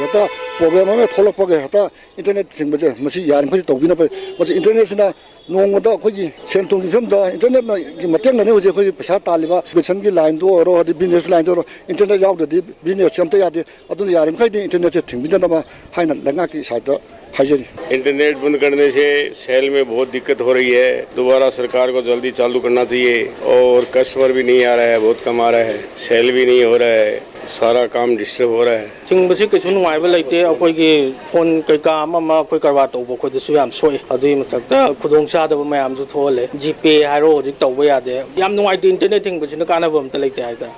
ꯍꯦꯛꯇ ꯄ꯭ꯔꯣꯕ꯭ꯂꯦꯝ ꯑꯃ ꯊꯣꯛꯂꯛꯄꯒ ꯍꯦꯛꯇ ꯏꯟꯇꯔꯅꯦꯠ ꯊꯤꯡꯕꯁꯦ, ꯃꯁꯤ ꯌꯥꯔꯤꯃꯈꯩ ꯇꯧꯕꯤꯅꯕ꯫ ꯃꯁꯤ ꯏꯟꯇꯔꯅꯦꯠꯁꯤꯅ ꯅꯣꯡꯃꯗ ꯑꯩꯈꯣꯏꯒꯤ ꯁꯦꯟ ꯊꯨꯝꯒꯤ ꯐꯤꯕꯝꯗ ꯏꯟꯇꯔꯅꯦꯠꯅꯒꯤ ꯃꯇꯦꯡꯅꯅꯤ ꯍꯧꯖꯤꯛ ꯑꯩꯈꯣꯏꯒꯤ ꯄꯩꯁꯥ ꯇꯥꯜꯂꯤꯕ, ꯏꯗꯨꯀꯦꯁꯟꯒꯤ ꯂꯥꯏꯟꯗ ꯑꯣꯏꯔꯣ, ꯑꯗꯩ ꯕꯤꯖꯤꯅꯦꯁ ꯂꯥꯏꯟꯗ ꯑꯣꯏꯔꯣ, ꯏꯟꯇꯔꯅꯦꯠ ꯌꯥꯎꯗ꯭ꯔꯗꯤ ꯕꯤꯖꯤꯅꯦꯁꯁꯦ ꯑꯝꯇ ꯌꯥꯗꯦ꯫ ꯑꯗꯨꯅ ꯌꯥꯔꯤꯃꯈꯩꯗꯤ ꯏꯟꯇꯔꯅꯦꯠꯁꯦ ꯊꯤꯡꯕꯤꯗꯅꯕ ꯍꯥꯏꯅ ꯂꯩꯉꯥꯛꯀꯤ ꯁꯥꯏꯠꯇ ꯍꯥꯏꯖꯔꯤ꯫ इंटरनेट बंद करने से सेल में बहुत दिक्कत हो रही है। दोबारा सरकार को जल्दी चालू करना चाहिए। और कस्टमर भी नहीं आ रहा है, बहुत कम आ रहा है, सेल भी नहीं हो रहा है, सारा काम डिस्टर्ब हो रहा है। ꯊꯤꯡꯕꯁꯤ ꯀꯩꯁꯨ ꯅꯨꯡꯉꯥꯏꯕ ꯂꯩꯇꯦ꯫ ꯑꯩꯈꯣꯏꯒꯤ ꯐꯣꯟ ꯀꯩꯀꯥ ꯑꯃ ꯑꯃ ꯑꯩꯈꯣꯏ ꯀꯔꯕꯥꯔ ꯇꯧꯕ ꯑꯩꯈꯣꯏꯗꯁꯨ ꯌꯥꯝ ꯁꯣꯛꯏ꯫ ꯑꯗꯨꯒꯤ ꯃꯊꯛꯇ ꯈꯨꯗꯣꯡꯆꯥꯗꯕ ꯃꯌꯥꯝꯁꯨ ꯊꯣꯛꯍꯜꯂꯦ꯫ ꯖꯤꯄꯦ ꯍꯥꯏꯔꯣ ꯍꯧꯖꯤꯛ ꯇꯧꯕ ꯌꯥꯗꯦ꯫ ꯌꯥꯝ ꯅꯨꯡꯉꯥꯏꯇꯦ, ꯏꯟꯇꯔꯅꯦꯠ ꯊꯤꯡꯕꯁꯤꯅ ꯀꯥꯟꯅꯕ ꯑꯝꯇ ꯂꯩꯇꯦ ꯍꯥꯏꯇꯥꯔꯦ꯫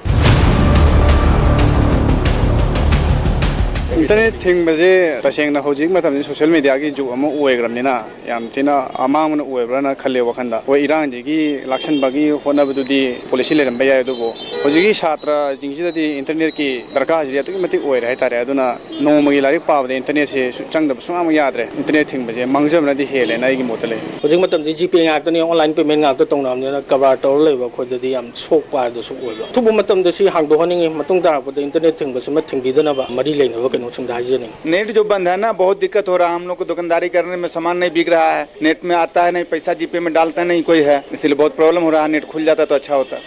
ꯏꯟꯇꯔꯅꯦꯠ ꯊꯤꯡꯕꯁꯦ ꯇꯁꯦꯡꯅ ꯍꯧꯖꯤꯛ ꯃꯇꯝꯁꯤ ꯁꯣꯁꯤꯌꯦꯜ ꯃꯦꯗꯤꯌꯥꯒꯤ ꯖꯨꯒ ꯑꯃ ꯑꯣꯏꯈ꯭ꯔꯕꯅꯤꯅ, ꯌꯥꯝ ꯊꯤꯅ ꯑꯃꯥꯡꯕꯅ ꯑꯣꯏꯕ꯭ꯔꯥꯅ ꯈꯜꯂꯦ ꯋꯥꯈꯜꯗ꯫ ꯍꯣꯏ, ꯏꯔꯥꯡꯁꯤꯒꯤ ꯂꯥꯛꯁꯟꯕꯒꯤ ꯍꯣꯠꯅꯕꯗꯨꯗꯤ ꯄꯣꯂꯤꯁꯤ ꯂꯩꯔꯝꯕ ꯌꯥꯏ, ꯑꯗꯨꯕꯨ ꯍꯧꯖꯤꯛꯀꯤ ꯁꯥꯇ꯭ꯔꯁꯤꯡꯁꯤꯗꯗꯤ ꯏꯟꯇꯔꯅꯦꯠꯀꯤ ꯗꯔꯀꯥꯔꯁꯤꯗꯤ ꯑꯗꯨꯛꯀꯤ ꯃꯇꯤꯛ ꯑꯣꯏꯔꯦ ꯍꯥꯏꯇꯥꯔꯦ꯫ ꯑꯗꯨꯅ ꯅꯣꯡꯃꯒꯤ ꯂꯥꯏꯔꯤꯛ ꯄꯥꯕꯗ ꯏꯟꯇꯔꯅꯦꯠꯁꯦ ꯁꯨ-, ꯆꯪꯗꯕ ꯁꯨꯡꯌꯥꯃꯛ ꯌꯥꯗ꯭ꯔꯦ꯫ ꯏꯟꯇꯔꯅꯦꯠ ꯊꯤꯡꯕꯁꯦ ꯃꯥꯡꯖꯕꯅꯗꯤ ꯍꯦꯜꯂꯦꯅ ꯑꯩꯒꯤ ꯃꯣꯠꯇ ꯂꯩ꯫ ꯍꯧꯖꯤꯛ ꯃꯇꯝꯁꯤ ꯖꯤꯄꯦ ꯉꯥꯛꯇꯅꯤ, ꯑꯣꯟꯂꯥꯏꯟ ꯄꯦꯃꯦꯟ ꯉꯥꯛꯇ ꯇꯧꯅꯕꯅꯤꯅ ꯀꯔꯕꯥꯔ ꯇꯧꯔ ꯂꯩꯕ ꯑꯩꯈꯣꯏꯗꯗꯤ ꯌꯥꯝ ꯁꯣꯛꯄ ꯍꯥꯏꯗꯨꯁꯨ ꯑꯣꯏꯕ꯫ ꯑꯊꯨꯕ ꯃꯇꯝꯗ ꯁꯤ ꯍꯥꯡꯗꯣꯛꯍꯟꯅꯤꯡꯉꯤ꯫ ꯃꯇꯨꯡ ꯇꯥꯔꯛꯄꯗ ꯏꯟꯇꯔꯅꯦꯠ ꯊꯤꯡꯕꯁꯤꯃ ꯊꯤꯡꯕꯤꯗꯅꯕ ꯃꯔꯤ ꯂꯩꯅꯕ ꯀꯩꯅꯣꯁꯤꯡꯗ ꯍꯥꯏꯖꯅꯤꯡꯉꯤ꯫ नेट जो बंद है ना, बहुत दिक्कत हो रहा है हम लोग को, दुकानदारी करने में सामान नहीं बिक रहा है, नेट में आता है नहीं, पैसा जीपे में डालता नहीं कोई है, इसलिए बहुत प्रॉब्लम हो रहा है। नेट खुल जाता तो अच्छा होता।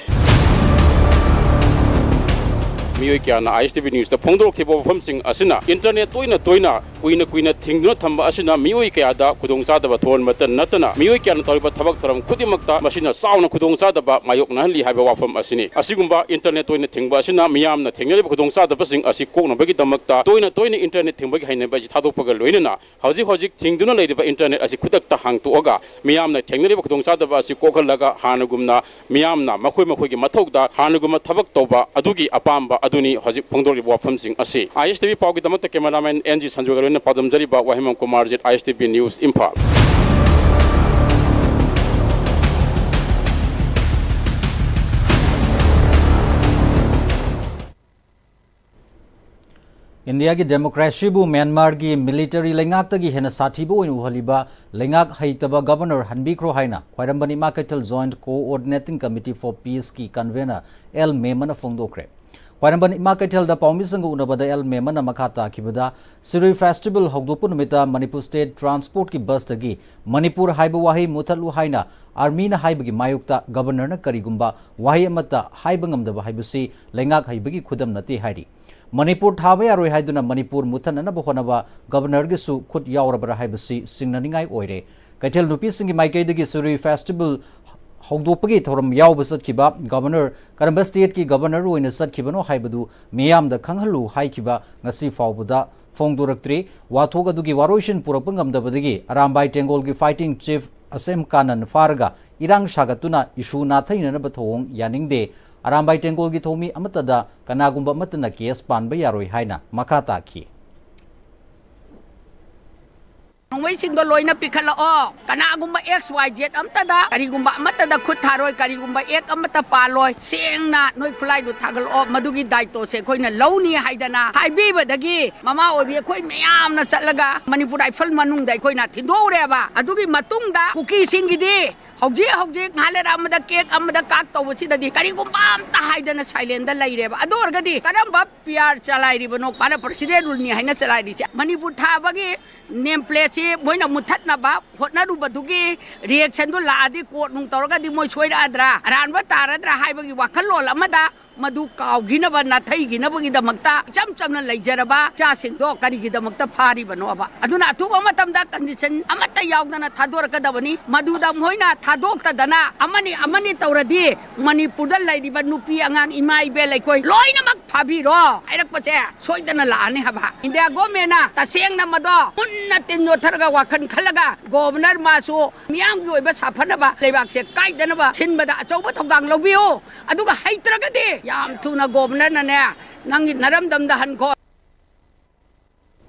ꯃꯤꯑꯣꯏ ꯀꯌꯥꯅ ꯑꯥꯏ ꯑꯦꯁ ꯇꯤ ꯚꯤ ꯅ꯭ꯌꯨꯁꯇ ꯐꯣꯡꯗꯣꯔꯛꯈꯤꯕ ꯋꯥꯐꯝꯁꯤꯡ ꯑꯁꯤꯅ ꯏꯟꯇꯔꯅꯦꯠ ꯇꯣꯏꯅ ꯇꯣꯏꯅ ꯀꯨꯏꯅ ꯀꯨꯏꯅ ꯊꯤꯡꯗꯨꯅ ꯊꯝꯕ ꯑꯁꯤꯅ ꯃꯤꯑꯣꯏ ꯀꯌꯥꯗ ꯈꯨꯗꯣꯡꯆꯥꯗꯕ ꯊꯣꯛꯍꯟꯕꯇ ꯅꯠꯇꯅ, ꯃꯤꯑꯣꯏ ꯀꯌꯥꯅ ꯇꯧꯔꯤꯕ ꯊꯕꯛ ꯊꯧꯔꯝ ꯈꯨꯗꯤꯡꯃꯛꯇ ꯃꯁꯤꯅ ꯆꯥꯎꯅ ꯈꯨꯗꯣꯡꯆꯥꯗꯕ ꯃꯥꯌꯣꯛꯅꯍꯜꯂꯤ ꯍꯥꯏꯕ ꯋꯥꯐꯝ ꯑꯁꯤꯅꯤ꯫ ꯑꯁꯤꯒꯨꯝꯕ ꯏꯟꯇꯔꯅꯦꯠ ꯇꯣꯏꯅ ꯊꯤꯡꯕ ꯑꯁꯤꯅ ꯃꯤꯌꯥꯝꯅ ꯊꯦꯡꯅꯔꯤꯕ ꯈꯨꯗꯣꯡꯆꯥꯗꯕꯁꯤꯡ ꯑꯁꯤ ꯀꯣꯛꯅꯕꯒꯤꯗꯃꯛꯇ ꯇꯣꯏꯅ ꯇꯣꯏꯅ ꯏꯟꯇꯔꯅꯦꯠ ꯊꯤꯡꯕꯒꯤ ꯍꯩꯅꯕꯤ ꯑꯁꯤ ꯊꯥꯗꯣꯛꯄꯒ ꯂꯣꯏꯅꯅ ꯍꯧꯖꯤꯛ ꯍꯧꯖꯤꯛ ꯊꯤꯡꯗꯨꯅ ꯂꯩꯔꯤꯕ ꯏꯟꯇꯔꯅꯦꯠ ꯑꯁꯤ ꯈꯨꯗꯛꯇ ꯍꯥꯡꯇꯣꯛꯑꯒ ꯃꯤꯌꯥꯝꯅ ꯊꯦꯡꯅꯔꯤꯕ ꯈꯨꯗꯣꯡꯆꯥꯗꯕ ꯑꯁꯤ ꯀꯣꯛꯍꯜꯂꯒ ꯍꯥꯟꯅꯒꯨꯝꯅ ꯃꯤꯌꯥꯝꯅ ꯃꯈꯣꯏ ꯃꯈꯣꯏꯒꯤ ꯃꯊꯧꯗ ꯍꯥꯟꯅꯒꯨꯝꯕ ꯊꯕꯛ ꯇꯧꯕ ꯑꯗꯨꯒꯤ ꯑꯄꯥꯝꯕ ꯑꯗꯨꯅꯤ ꯍꯧꯖꯤꯛ ꯐꯣꯡꯗꯣꯛꯂꯤꯕ ꯋꯥꯐꯝꯁꯤꯡ ꯑꯁꯤ꯫ ꯑꯥꯏ ꯑꯦꯁ ꯇꯤ ꯚꯤ ꯄꯥꯎꯒꯤꯗꯃꯛꯇ ꯀꯦꯃꯦꯔꯥꯃꯦꯟ ꯑꯦꯟ ꯖꯤ ꯁꯟꯖꯨꯒ ꯂꯣꯏꯅꯅ ꯄꯥꯎꯗꯝꯖꯔꯤꯕ Wahengbam Kumarjit, I S T V news, Imphal. ꯏꯟꯗꯤꯌꯥꯒꯤ ꯗꯦꯃꯣꯀ꯭ꯔꯦꯁꯤꯕꯨ ꯃ꯭ꯌꯥꯟꯃꯥꯔꯒꯤ ꯃꯤꯂꯤꯇꯔꯤ ꯂꯩꯉꯥꯛꯇꯒꯤ ꯍꯦꯟꯅ ꯁꯥꯊꯤꯕ ꯑꯣꯏꯅ ꯎꯍꯜꯂꯤꯕ ꯂꯩꯉꯥꯛ ꯍꯩꯇꯕ ꯒꯕꯔꯅꯔ ꯍꯟꯕꯤꯈ꯭ꯔꯣ ꯍꯥꯏꯅ ꯈ꯭ꯋꯥꯏꯔꯝꯕꯟ ꯏꯃꯥ ꯀꯩꯊꯦꯜ Joint Coordinating Committee for Peace ꯀꯤ convener ꯑꯦꯜ ꯃꯦꯃꯟꯅ ꯐꯣꯡꯗꯣꯛꯈ꯭ꯔꯦ꯫ ꯈ꯭ꯋꯥꯏꯔꯝꯕꯟ ꯏꯃꯥ ꯀꯩꯊꯦꯜꯗ ꯄꯥꯎꯃꯤꯁꯤꯡꯒ ꯎꯅꯕꯗ ꯑꯦꯜ ꯃꯦꯃꯟꯅ ꯃꯈꯥ ꯇꯥꯈꯤꯕꯗ, ꯁꯤꯔꯨꯏ ꯐꯦꯁꯇꯤꯚꯦꯜ ꯍꯧꯗꯣꯛꯄ ꯅꯨꯃꯤꯠꯇ ꯃꯅꯤꯄꯨꯔ ꯁ꯭ꯇꯦꯠ ꯇ꯭ꯔꯥꯟꯁꯄꯣꯔꯠꯀꯤ ꯕꯁꯇꯒꯤ ꯃꯅꯤꯄꯨꯔ ꯍꯥꯏꯕ ꯋꯥꯍꯩ ꯃꯨꯊꯠꯂꯨ ꯍꯥꯏꯅ ꯑꯥꯔꯃꯤꯅ ꯍꯥꯏꯕꯒꯤ ꯃꯥꯌꯣꯛꯇ ꯒꯕꯔꯅꯔꯅ ꯀꯔꯤꯒꯨꯝꯕ ꯋꯥꯍꯩ ꯑꯃꯠꯇ ꯍꯥꯏꯕ ꯉꯝꯗꯕ ꯍꯥꯏꯕꯁꯤ ꯂꯩꯉꯥꯛ ꯍꯩꯕꯒꯤ ꯈꯨꯗꯝ ꯅꯠꯇꯦ ꯍꯥꯏꯔꯤ꯫ ꯃꯅꯤꯄꯨꯔ ꯊꯥꯕ ꯌꯥꯔꯣꯏ ꯍꯥꯏꯗꯨꯅ ꯃꯅꯤꯄꯨꯔ ꯃꯨꯠꯊꯠꯅꯅꯕ ꯍꯣꯠꯅꯕ ꯒꯕꯔꯅꯔꯒꯤꯁꯨ ꯈꯨꯠ ꯌꯥꯎꯔꯕ꯭ꯔꯥ ꯍꯥꯏꯕꯁꯤ ꯆꯤꯡꯅꯅꯤꯡꯉꯥꯏ ꯑꯣꯏꯔꯦ꯫ ꯀꯩꯊꯦꯜ ꯅꯨꯄꯤꯁꯤꯡꯒꯤ ꯃꯥꯏꯀꯩꯗꯒꯤ ꯁꯤꯔꯨꯏ ꯐꯦꯁꯇꯤꯚꯦꯜ ꯍꯧꯗꯣꯛꯄꯒꯤ ꯊꯧꯔꯝ ꯌꯥꯎꯕ ꯆꯠꯈꯤꯕ ꯒꯕꯔꯅꯔ, ꯀꯔꯝꯕ ꯁ꯭ꯇꯦꯠꯀꯤ ꯒꯕꯔꯅꯔ ꯑꯣꯏꯅ ꯆꯠꯈꯤꯕꯅꯣ ꯍꯥꯏꯕꯗꯨ ꯃꯤꯌꯥꯝꯗ ꯈꯪꯍꯜꯂꯨ ꯍꯥꯏꯈꯤꯕ ꯉꯁꯤ ꯐꯥꯎꯕꯗ ꯐꯣꯡꯗꯣꯔꯛꯇ꯭ꯔꯤ꯫ ꯋꯥꯊꯣꯛ ꯑꯗꯨꯒꯤ ꯋꯥꯔꯣꯏꯁꯤꯟ ꯄꯨꯔꯛꯄ ꯉꯝꯗꯕꯗꯒꯤ ꯑꯔꯥꯝꯕꯥꯏ ꯇꯦꯡꯒꯣꯜꯒꯤ fighting chief ꯑꯁꯦꯝ ꯀꯥꯟꯅꯟ ꯐꯥꯔꯒ ꯏꯔꯥꯡ ꯁꯥꯒꯠꯇꯨꯅ ꯏꯁꯨ ꯅꯥꯊꯩꯅꯅꯕ ꯊꯧꯑꯣꯡ ꯌꯥꯅꯤꯡꯗꯦ꯫ ꯑꯔꯥꯝꯕꯥꯏ ꯇꯦꯡꯒꯣꯜꯒꯤ ꯊꯧꯃꯤ ꯑꯃꯠꯇꯗ ꯀꯅꯥꯒꯨꯝꯕ ꯑꯃꯠꯇꯅ ꯀꯦꯁ ꯄꯥꯟꯕ ꯌꯥꯔꯣꯏ ꯍꯥꯏꯅ ꯃꯈꯥ ꯇꯥꯈꯤ꯫ ꯅꯣꯡꯃꯩꯁꯤꯡꯗꯣ ꯂꯣꯏꯅ ꯄꯤꯈꯠꯂꯛꯑꯣ꯫ ꯀꯅꯥꯒꯨꯝꯕ X Y Z ꯑꯃꯠꯇꯗ, ꯀꯔꯤꯒꯨꯝꯕ ꯑꯃꯠꯇꯗ ꯈꯨꯠ ꯊꯥꯔꯣꯏ, ꯀꯔꯤꯒꯨꯝꯕ act ꯑꯃꯠꯇ ꯄꯥꯜꯂꯣꯏ꯫ ꯁꯦꯡꯅ ꯅꯣꯏ ꯈꯨꯠꯂꯥꯏꯗꯣ ꯊꯥꯒꯠꯂꯛꯑꯣ, ꯃꯗꯨꯒꯤ ꯗꯥꯏꯇꯣꯁꯦ ꯑꯩꯈꯣꯏꯅ ꯂꯧꯅꯤ ꯍꯥꯏꯗꯅ ꯍꯥꯏꯕꯤꯕꯗꯒꯤ ꯃꯃꯥ ꯑꯣꯏꯕꯤ ꯑꯩꯈꯣꯏ ꯃꯌꯥꯝꯅ ꯆꯠꯂꯒ ꯃꯅꯤꯄꯨꯔ ꯔꯥꯏꯐꯜ ꯃꯅꯨꯡꯗ ꯑꯩꯈꯣꯏꯅ ꯊꯤꯟꯗꯣꯛꯎꯔꯦꯕ꯫ ꯑꯗꯨꯒꯤ ꯃꯇꯨꯡꯗ ꯀꯨꯀꯤꯁꯤꯡꯒꯤꯗꯤ ꯍꯧꯖꯤꯛ ꯍꯧꯖꯤꯛ ꯉꯥꯏꯍꯥꯛ ꯂꯩꯔ ꯑꯃꯗ ꯀꯦꯛ ꯑꯃꯗ ꯀꯥꯛ ꯇꯧꯕꯁꯤꯗꯗꯤ ꯀꯔꯤꯒꯨꯝꯕ ꯑꯝꯇ ꯍꯥꯏꯗꯅ silent ꯗ ꯂꯩꯔꯦꯕ꯫ ꯑꯗꯨ ꯑꯣꯏꯔꯒꯗꯤ ꯀꯔꯝꯕ P R ꯆꯂꯥꯏꯔꯤꯕꯅꯣ? ꯃꯥꯅ president rule ꯅꯤ ꯍꯥꯏꯅ ꯆꯂꯥꯏꯔꯤꯁꯦ꯫ ꯃꯅꯤꯄꯨꯔ ꯊꯥꯕꯒꯤ name plate ꯁꯤ ꯃꯣꯏꯅ ꯃꯨꯠꯊꯠꯅꯕ ꯍꯣꯠꯅꯔꯨꯕꯗꯨꯒꯤ reaction ꯗꯨ ꯂꯥꯛꯑꯗꯤ court ꯅꯨꯡ ꯇꯧꯔꯒꯗꯤ ꯃꯣꯏ ꯁꯣꯏꯔꯛꯑꯗ꯭ꯔꯥ, ꯑꯔꯥꯟꯕ ꯇꯥꯔꯗ꯭ꯔꯥ ꯍꯥꯏꯕꯒꯤ ꯋꯥꯈꯜꯂꯣꯟ ꯑꯃꯗ ꯃꯗꯨ ꯀꯥꯎꯈꯤꯅꯕ, ꯅꯥꯊꯩꯈꯤꯅꯕꯒꯤꯗꯃꯛꯇ ꯏꯆꯝ ꯆꯝꯅ ꯂꯩꯖꯔꯕ ꯏꯆꯥꯁꯤꯡꯗꯣ ꯀꯔꯤꯒꯤꯗꯃꯛꯇ ꯐꯥꯔꯤꯕꯅꯣꯕ? ꯑꯗꯨꯅ ꯑꯊꯨꯕ ꯃꯇꯝꯗ condition ꯑꯃꯠꯇ ꯌꯥꯎꯗꯅ ꯊꯥꯗꯣꯔꯛꯀꯗꯕꯅꯤ꯫ ꯃꯗꯨꯗ ꯃꯈꯣꯏꯅ ꯊꯥꯗꯣꯛꯇꯗꯅ ꯑꯃꯅꯤ ꯑꯃꯅꯤ ꯇꯧꯔꯗꯤ ꯃꯅꯤꯄꯨꯔꯗ ꯂꯩꯔꯤꯕ ꯅꯨꯄꯤ ꯑꯉꯥꯡ ꯏꯃꯥ ꯏꯕꯦꯜ ꯑꯩꯈꯣꯏ ꯂꯣꯏꯅꯃꯛ ꯐꯥꯕꯤꯔꯣ ꯍꯥꯏꯔꯛꯄꯁꯦ ꯁꯣꯏꯗꯅ ꯂꯥꯛꯑꯅꯤ ꯍꯥꯏꯕ꯫ ꯏꯟꯗꯤꯌꯥ ꯒꯣꯔꯃꯦꯟꯅ ꯇꯁꯦꯡꯅ ꯃꯗꯣ ꯃꯨꯟꯅ ꯇꯤꯟ ꯌꯣꯠꯊꯔꯒ ꯋꯥꯈꯜ ꯈꯜꯂꯒ ꯒꯣꯕꯔꯅꯔ ꯃꯥꯁꯨ ꯃꯤꯌꯥꯝꯒꯤ ꯑꯣꯏꯕ ꯁꯥꯐꯅꯕ, ꯂꯩꯕꯥꯛꯁꯦ ꯀꯥꯏꯗꯅꯕ ꯁꯤꯟꯕꯗ ꯑꯆꯧꯕ ꯊꯧꯗꯥꯡ ꯂꯧꯕꯤꯌꯨ꯫ ꯑꯗꯨꯒ ꯍꯩꯇ꯭ꯔꯒꯗꯤ ꯌꯥꯝ ꯊꯨꯅ ꯒꯣꯕꯔꯅꯔꯅꯅꯦ ꯅꯪꯒꯤ ꯅꯔꯝꯗꯝꯗ ꯍꯟꯈꯣ꯫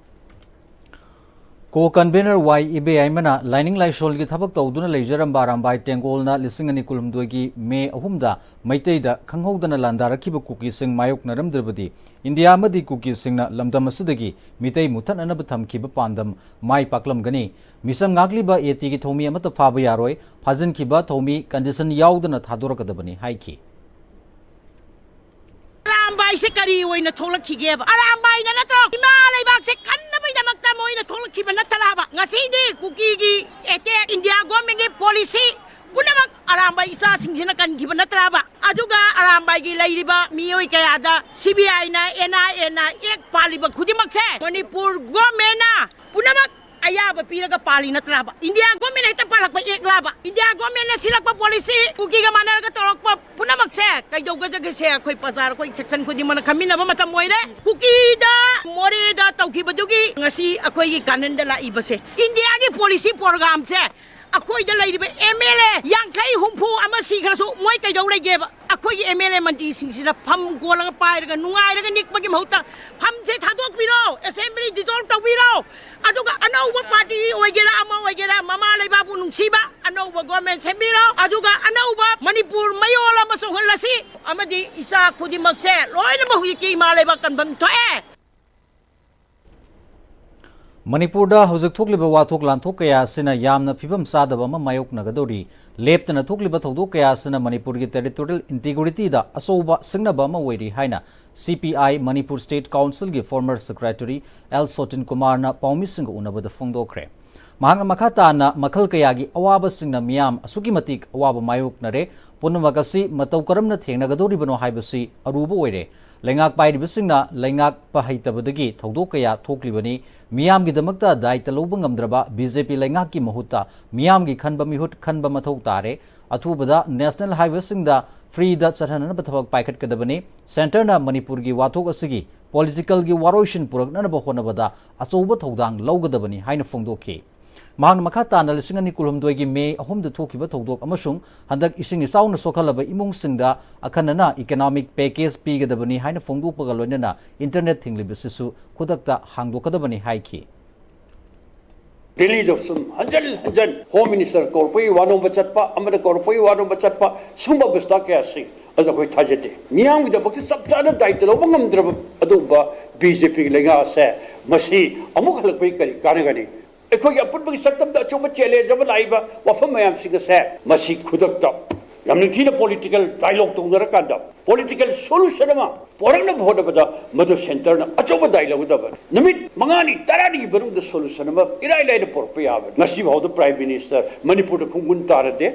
ꯀꯣ ꯀꯟꯚꯦꯅꯔ ꯋꯥꯏ ꯏꯕꯦꯌꯥꯏꯃꯅ ꯂꯥꯏꯅꯤꯡ ꯂꯥꯏꯁꯣꯜꯒꯤ ꯊꯕꯛ ꯇꯧꯗꯨꯅ ꯂꯩꯖꯔꯝꯕ ꯑꯔꯥꯝꯕꯥꯏ ꯇꯦꯡꯒꯣꯜꯅ ꯂꯤꯁꯤꯡ ꯑꯅꯤ ꯀꯨꯟꯍꯨꯝꯗꯣꯏꯒꯤ ꯃꯦ ꯑꯍꯨꯝꯗ ꯃꯩꯇꯩꯗ ꯈꯪꯍꯧꯗꯅ ꯂꯥꯟꯗꯥꯔꯛꯈꯤꯕ ꯀꯨꯀꯤꯁꯤꯡ ꯃꯥꯌꯣꯛꯅꯔꯝꯗ꯭ꯔꯕꯗꯤ ꯏꯟꯗꯤꯌꯥ ꯑꯃꯗꯤ ꯀꯨꯀꯤꯁꯤꯡꯅ ꯂꯝꯗꯝ ꯑꯁꯤꯗꯒꯤ ꯃꯤꯇꯩ ꯃꯨꯊꯠꯅꯅꯕ ꯊꯝꯈꯤꯕ ꯄꯥꯟꯗꯝ ꯃꯥꯏ ꯄꯥꯛꯂꯝꯒꯅꯤ꯫ ꯃꯤꯆꯝ ꯉꯥꯛꯂꯤꯕ ꯑꯦ ꯇꯤꯒꯤ ꯊꯧꯃꯤ ꯑꯃꯠꯇ ꯐꯥꯕ ꯌꯥꯔꯣꯏ꯫ ꯐꯥꯖꯤꯟꯈꯤꯕ ꯊꯧꯃꯤ condition ꯌꯥꯎꯗꯅ ꯊꯥꯗꯣꯔꯛꯀꯗꯕꯅꯤ ꯍꯥꯏꯈꯤ꯫ ꯑꯔꯥꯝꯕꯥꯏꯁꯦ ꯀꯔꯤ ꯑꯣꯏꯅ ꯊꯣꯛꯂꯛꯈꯤꯒꯦꯕ? ꯑꯔꯥꯝꯕꯥꯏꯅ ꯅꯠꯇ꯭ꯔꯣ ꯏꯃꯥ ꯂꯩꯕꯥꯛꯁꯦ ꯀꯟꯅꯕꯒꯤꯗꯃꯛꯇ ꯃꯣꯏꯅ ꯊꯣꯛꯂꯛꯈꯤꯕ ꯅꯠꯇ꯭ꯔꯕ? ꯉꯁꯤꯗꯤ ꯀꯨꯀꯤꯒꯤ attack, ꯏꯟꯗꯤꯌꯥ ꯒꯣꯔꯃꯦꯟꯒꯤ ꯄꯣꯂꯤꯁꯤ ꯄꯨꯝꯅꯃꯛ ꯑꯔꯥꯝꯕꯥꯏ ꯏꯆꯥꯁꯤꯡꯁꯤꯅ ꯀꯟꯈꯤꯕ ꯅꯠꯇ꯭ꯔꯕ? ꯑꯗꯨꯒ ꯑꯔꯥꯝꯕꯥꯏꯒꯤ ꯂꯩꯔꯤꯕ ꯃꯤꯑꯣꯏ ꯀꯌꯥꯗ ꯁꯤ ꯕꯤ ꯑꯥꯏꯅ, ꯑꯦꯟ ꯑꯥꯏ ꯑꯦꯅ act ꯄꯥꯜꯂꯤꯕ ꯈꯨꯗꯤꯡꯃꯛꯁꯦ ꯃꯅꯤꯄꯨꯔ ꯒꯣꯔꯃꯦꯟꯅ ꯄꯨꯝꯅꯃꯛ ꯑꯌꯥꯕ ꯄꯤꯔꯒ ꯄꯥꯜꯂꯤ ꯅꯠꯇ꯭ꯔꯕ? ꯏꯟꯗꯤꯌꯥ ꯒꯣꯔꯃꯦꯟ ꯍꯦꯛꯇ ꯄꯥꯜꯂꯛꯄ act ꯂꯥꯕ? ꯏꯟꯗꯤꯌꯥ ꯒꯣꯔꯃꯦꯟꯅ ꯁꯤꯜꯂꯛꯄ ꯄꯣꯂꯤꯁꯤ ꯀꯨꯀꯤꯒ ꯃꯥꯟꯅꯔꯒ ꯇꯧꯔꯛꯄ ꯄꯨꯝꯅꯃꯛꯁꯦ ꯀꯩꯗꯧꯒꯗꯒꯦꯁꯦ ꯑꯩꯈꯣꯏ ꯄ꯭ꯔꯖꯥ, ꯑꯩꯈꯣꯏ section ꯈꯨꯗꯤꯡꯃꯛꯅ ꯈꯪꯃꯤꯟꯅꯕ ꯃꯇꯝ ꯑꯣꯏꯔꯦ꯫ ꯀꯨꯀꯤꯗ, ꯃꯣꯔꯦꯗ ꯇꯧꯈꯤꯕꯗꯨꯒꯤ ꯉꯁꯤ ꯑꯩꯈꯣꯏꯒꯤ ꯀꯥꯟꯅꯟꯗ ꯂꯥꯛꯏꯕꯁꯦ ꯏꯟꯗꯤꯌꯥꯒꯤ ꯄꯣꯂꯤꯁꯤ ꯄ꯭ꯔꯣꯒ꯭ꯔꯥꯝꯁꯦ ꯑꯩꯈꯣꯏꯗ ꯂꯩꯔꯤꯕ ꯑꯦꯝ ꯑꯦꯜ ꯑꯦ ꯌꯥꯡꯈꯩ ꯍꯨꯝꯐꯨ ꯑꯃ ꯁꯤꯈ꯭ꯔꯁꯨ ꯃꯣꯏ ꯀꯩꯗꯧ ꯂꯩꯒꯦꯕ? ꯑꯩꯈꯣꯏꯒꯤ ꯑꯦꯝ ꯑꯦꯜ ꯑꯦ ꯃꯟꯇ꯭ꯔꯤꯁꯤꯡꯁꯤꯅ ꯐꯝ ꯀꯣꯜꯂꯒ ꯄꯥꯏꯔꯒ ꯅꯨꯡꯉꯥꯏꯔꯒ ꯅꯤꯛꯄꯒꯤ ꯃꯍꯨꯠꯇ ꯐꯝꯁꯦ ꯊꯥꯗꯣꯛꯄꯤꯔꯣ, assembly dissolve ꯇꯧꯕꯤꯔꯣ, ꯑꯗꯨꯒ ꯑꯅꯧꯕ ꯄꯥꯔꯇꯤ ꯑꯣꯏꯒꯦꯔꯥ ꯑꯃ ꯑꯣꯏꯒꯦꯔꯥ ꯃꯃꯥ ꯂꯩꯕꯥꯛꯄꯨ ꯅꯨꯡꯁꯤꯕ ꯑꯅꯧꯕ ꯒꯣꯔꯃꯦꯟ ꯁꯦꯝꯕꯤꯔꯣ, ꯑꯗꯨꯒ ꯑꯅꯧꯕ ꯃꯅꯤꯄꯨꯔ ꯃꯌꯣꯜ ꯑꯃ ꯆꯣꯡꯍꯜꯂꯁꯤ, ꯑꯃꯗꯤ ꯏꯆꯥ ꯈꯨꯗꯤꯡꯃꯛꯁꯦ ꯂꯣꯏꯅꯃꯛ ꯍꯧꯖꯤꯛꯇꯤ ꯏꯃꯥ ꯂꯩꯕꯥꯛ ꯀꯟꯐꯝ ꯊꯣꯛꯑꯦ꯫ ꯃꯅꯤꯄꯨꯔꯗ ꯍꯧꯖꯤꯛ ꯊꯣꯛꯂꯤꯕ ꯋꯥꯊꯣꯛ ꯂꯥꯟꯊꯣꯛ ꯀꯌꯥ ꯑꯁꯤꯅ ꯌꯥꯝꯅ ꯐꯤꯕꯝ ꯆꯥꯗꯕ ꯑꯃ ꯃꯥꯌꯣꯛꯅꯒꯗꯧꯔꯤ꯫ ꯂꯦꯞꯇꯅ ꯊꯣꯛꯂꯤꯕ ꯊꯧꯗꯣꯛ ꯀꯌꯥ ꯑꯁꯤꯅ ꯃꯅꯤꯄꯨꯔꯒꯤ territorial integrityꯗ ꯑꯆꯧꯕ ꯁꯤꯡꯅꯕ ꯑꯃ ꯑꯣꯏꯔꯤ ꯍꯥꯏꯅ C P I Manipur State Councilꯒꯤ former secretary L ꯁꯣꯇꯤꯟ ꯀꯨꯃꯥꯔꯅ ꯄꯥꯎꯃꯤꯁꯤꯡꯒ ꯎꯅꯕꯗ ꯐꯣꯡꯗꯣꯛꯈ꯭ꯔꯦ꯫ ꯃꯍꯥꯛꯅ ꯃꯈꯥ ꯇꯥꯅ ꯃꯈꯜ ꯀꯌꯥꯒꯤ ꯑꯋꯥꯕꯁꯤꯡꯅ ꯃꯤꯌꯥꯝ ꯑꯁꯨꯛꯀꯤ ꯃꯇꯤꯛ ꯑꯋꯥꯕ ꯃꯥꯌꯣꯛꯅꯔꯦ꯫ ꯄꯨꯝꯅꯃꯛ ꯑꯁꯤ ꯃꯇꯧ ꯀꯔꯝꯅ ꯊꯦꯡꯅꯒꯗꯧꯔꯤꯕꯅꯣ ꯍꯥꯏꯕꯁꯤ ꯑꯔꯨꯕ ꯑꯣꯏꯔꯦ꯫ ꯂꯩꯉꯥꯛ ꯄꯥꯏꯔꯤꯕꯁꯤꯡꯅ ꯂꯩꯉꯥꯛꯄ ꯍꯩꯇꯕꯗꯒꯤ ꯊꯧꯗꯣꯛ ꯀꯌꯥ ꯊꯣꯛꯂꯤꯕꯅꯤ꯫ ꯃꯤꯌꯥꯝꯒꯤꯗꯃꯛꯇ ꯗꯥꯏꯇ ꯂꯧꯕ ꯉꯝꯗ꯭ꯔꯕ ꯕꯤ ꯖꯦ ꯄꯤ ꯂꯩꯉꯥꯛꯀꯤ ꯃꯍꯨꯠꯇ ꯃꯤꯌꯥꯝꯒꯤ ꯈꯟꯕ ꯃꯤꯍꯨꯠ ꯈꯟꯕ ꯃꯊꯧ ꯇꯥꯔꯦ꯫ ꯑꯊꯨꯕꯗ ꯅꯦꯁꯅꯦꯜ ꯍꯥꯏꯋꯦꯁꯤꯡꯗ ꯐ꯭ꯔꯤꯗ ꯆꯠꯍꯟꯅꯅꯕ ꯊꯕꯛ ꯄꯥꯏꯈꯠꯀꯗꯕꯅꯤ꯫ ꯁꯦꯟꯇꯔꯅ ꯃꯅꯤꯄꯨꯔꯒꯤ ꯋꯥꯊꯣꯛ ꯑꯁꯤꯒꯤ ꯄꯣꯂꯤꯇꯤꯀꯦꯜꯒꯤ ꯋꯥꯔꯣꯏꯁꯤꯟ ꯄꯨꯔꯛꯅꯅꯕ ꯍꯣꯠꯅꯕꯗ ꯑꯆꯧꯕ ꯊꯧꯗꯥꯡ ꯂꯧꯒꯗꯕꯅꯤ ꯍꯥꯏꯅ ꯐꯣꯡꯗꯣꯛꯈꯤ꯫ ꯃꯍꯥꯛꯅ ꯃꯈꯥ ꯇꯥꯅ ꯂꯤꯁꯤꯡ ꯑꯅꯤ ꯀꯨꯟꯍꯨꯝꯗꯣꯏꯒꯤ ꯃꯦ ꯑꯍꯨꯝꯗ ꯊꯣꯛꯈꯤꯕ ꯊꯧꯗꯣꯛ ꯑꯃꯁꯨꯡ ꯍꯟꯗꯛ ꯏꯁꯤꯡ ꯏꯆꯥꯎꯅ ꯁꯣꯛꯍꯜꯂꯕ ꯏꯃꯨꯡꯁꯤꯡꯗ ꯑꯈꯟꯅꯅ ꯏꯀꯣꯅꯣꯃꯤꯛ ꯄꯦꯀꯦꯖ ꯄꯤꯒꯗꯕꯅꯤ ꯍꯥꯏꯅ ꯐꯣꯡꯗꯣꯛꯄꯒ ꯂꯣꯏꯅꯅ ꯏꯟꯇꯔꯅꯦꯠ ꯊꯤꯡꯂꯤꯕꯁꯤꯁꯨ ꯈꯨꯗꯛꯇ ꯍꯥꯡꯗꯣꯛꯀꯗꯕꯅꯤ ꯍꯥꯏꯈꯤ꯫ ꯗꯤꯜꯂꯤꯗ ꯁꯨꯝ ꯍꯟꯖꯟ ꯍꯟꯖꯟ ꯍꯣꯝ ꯃꯤꯅꯤꯁꯇꯔ ꯀꯧꯔꯛꯄꯒꯤ ꯋꯥ ꯅꯣꯝꯕ ꯆꯠꯄ, ꯑꯃꯅ ꯀꯧꯔꯛꯄꯒꯤ ꯋꯥ ꯅꯣꯝꯕ ꯆꯠꯄ, ꯁꯨꯝꯕ ꯑꯕꯁꯊꯥ ꯀꯌꯥꯁꯤꯡ ꯑꯗꯨ ꯑꯩꯈꯣꯏ ꯊꯥꯖꯗꯦ꯫ ꯃꯤꯌꯥꯝꯒꯤꯗꯃꯛꯇ ꯆꯞ ꯆꯥꯅ ꯗꯥꯏꯇ ꯂꯧꯕ ꯉꯝꯗ꯭ꯔꯕ ꯑꯗꯨꯒꯨꯝꯕ ꯕꯤ ꯖꯦ ꯄꯤꯒꯤ ꯂꯩꯉꯥꯛ ꯑꯁꯦ ꯃꯁꯤ ꯑꯃꯨꯛ ꯍꯜꯂꯛꯄꯒꯤ ꯀꯔꯤ ꯀꯥꯟꯅꯒꯅꯤ? ꯑꯩꯈꯣꯏꯒꯤ ꯑꯄꯨꯟꯕꯒꯤ ꯁꯛꯇꯝꯗ ꯑꯆꯧꯕ ꯆꯦꯂꯦꯟꯖ ꯑꯃ ꯂꯥꯛꯏꯕ ꯋꯥꯐꯝ ꯃꯌꯥꯝꯁꯤꯡ ꯑꯁꯦ ꯃꯁꯤ ꯈꯨꯗꯛꯇ ꯌꯥꯝ ꯅꯤꯡꯊꯤꯅ ꯄꯣꯂꯤꯇꯤꯀꯦꯜ ꯗꯥꯏꯂꯣꯒ ꯇꯧꯅꯔꯀꯥꯟꯗ ꯄꯣꯂꯤꯇꯤꯀꯦꯜ ꯁꯣꯂꯨꯁꯟ ꯑꯃ ꯄꯣꯔꯛꯅꯕ ꯍꯣꯠꯅꯕꯗ ꯃꯗꯨ ꯁꯦꯟꯇꯔꯅ ꯑꯆꯧꯕ ꯗꯥꯏ ꯂꯧꯒꯗꯕꯅꯤ꯫ ꯅꯨꯃꯤꯠ ꯃꯉꯥꯅꯤ ꯇꯔꯥꯅꯤꯒꯤ ꯃꯅꯨꯡꯗ ꯁꯣꯂꯨꯁꯟ ꯑꯃ ꯏꯔꯥꯏ ꯂꯥꯏꯅ ꯄꯣꯔꯛꯄ ꯌꯥꯕꯅꯤ꯫ ꯉꯁꯤ ꯐꯥꯎꯗ ꯄ꯭ꯔꯥꯏꯝ ꯃꯤꯅꯤꯁꯇꯔ ꯃꯅꯤꯄꯨꯔꯗ ꯈꯣꯡꯒꯨꯟ ꯇꯥꯔꯗꯦ꯫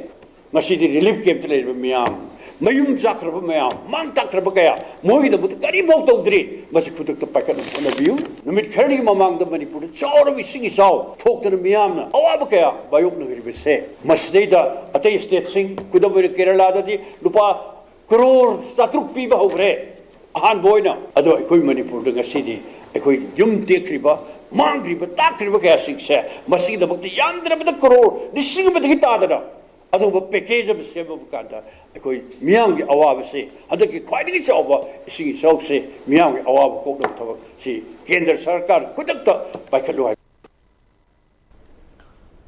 ꯉꯁꯤꯗꯤ ꯔꯤꯂꯤꯐ ꯀꯦꯝꯞꯇ ꯂꯩꯔꯤꯕ ꯃꯤꯌꯥꯝ, ꯃꯌꯨꯝ ꯆꯥꯈ꯭ꯔꯕ ꯃꯌꯥꯝ, ꯃꯥꯡ ꯇꯥꯛꯈ꯭ꯔꯕ ꯀꯌꯥ, ꯃꯣꯏꯒꯤꯗꯃꯛꯇ ꯀꯔꯤꯐꯥꯎ ꯇꯧꯗ꯭ꯔꯤ꯫ ꯃꯁꯤ ꯈꯨꯗꯛꯇ ꯄꯥꯏꯈꯠꯅꯕ ꯍꯣꯠꯅꯕꯤꯌꯨ꯫ ꯅꯨꯃꯤꯠ ꯈꯔꯅꯤꯒꯤ ꯃꯃꯥꯡꯗ ꯃꯅꯤꯄꯨꯔꯗ ꯆꯥꯎꯔꯕ ꯏꯁꯤꯡ ꯏꯆꯥꯎ ꯊꯣꯛꯇꯅ ꯃꯤꯌꯥꯝꯅ ꯑꯋꯥꯕ ꯀꯌꯥ ꯃꯥꯌꯣꯛꯅꯔꯤꯕꯁꯦ, ꯃꯁꯤꯗꯩꯗ ꯑꯇꯩ ꯁ꯭ꯇꯦꯠꯁꯤꯡ, ꯈꯨꯗꯝ ꯑꯣꯏꯅ ꯀꯦꯔꯂꯥꯗꯗꯤ ꯂꯨꯄꯥ ꯀ꯭ꯔꯣꯔ ꯆꯥꯇ꯭ꯔꯨꯛ ꯄꯤꯕ ꯍꯧꯈ꯭ꯔꯦ꯫ ꯑꯍꯥꯟꯕ ꯑꯣꯏꯅ ꯑꯗꯣ ꯑꯩꯈꯣꯏ ꯃꯅꯤꯄꯨꯔꯗ ꯉꯁꯤꯗꯤ ꯑꯩꯈꯣꯏ ꯌꯨꯝ ꯇꯦꯛꯈ꯭ꯔꯤꯕ, ꯃꯥꯡꯈ꯭ꯔꯤꯕ, ꯇꯥꯛꯈ꯭ꯔꯤꯕ ꯀꯌꯥꯁꯤꯡꯁꯦ ꯃꯁꯤꯒꯤꯗꯃꯛꯇ ꯌꯥꯝꯗ꯭ꯔꯕꯗ ꯀ꯭ꯔꯣꯔ ꯂꯤꯁꯤꯡ ꯑꯃꯗꯒꯤ ꯇꯥꯗꯅ ꯑꯗꯨꯒꯨꯝꯕ ꯄꯦꯀꯦꯖ ꯑꯃ ꯁꯦꯝꯃꯕ ꯀꯥꯟꯗ ꯑꯩꯈꯣꯏ ꯃꯤꯌꯥꯝꯒꯤ ꯑꯋꯥꯕꯁꯦ, ꯍꯟꯗꯛꯀꯤ ꯈ꯭ꯋꯥꯏꯗꯒꯤ ꯆꯥꯎꯕ ꯏꯁꯤꯡ ꯏꯆꯥꯎꯁꯦ, ꯃꯤꯌꯥꯝꯒꯤ ꯑꯋꯥꯕ ꯀꯣꯛꯅꯕ ꯊꯕꯛꯁꯤ ꯀꯦꯟꯗ꯭ꯔ ꯁꯔꯀꯥꯔ ꯈꯨꯗꯛꯇ ꯄꯥꯏꯈꯠꯂꯨ ꯍꯥꯏ꯫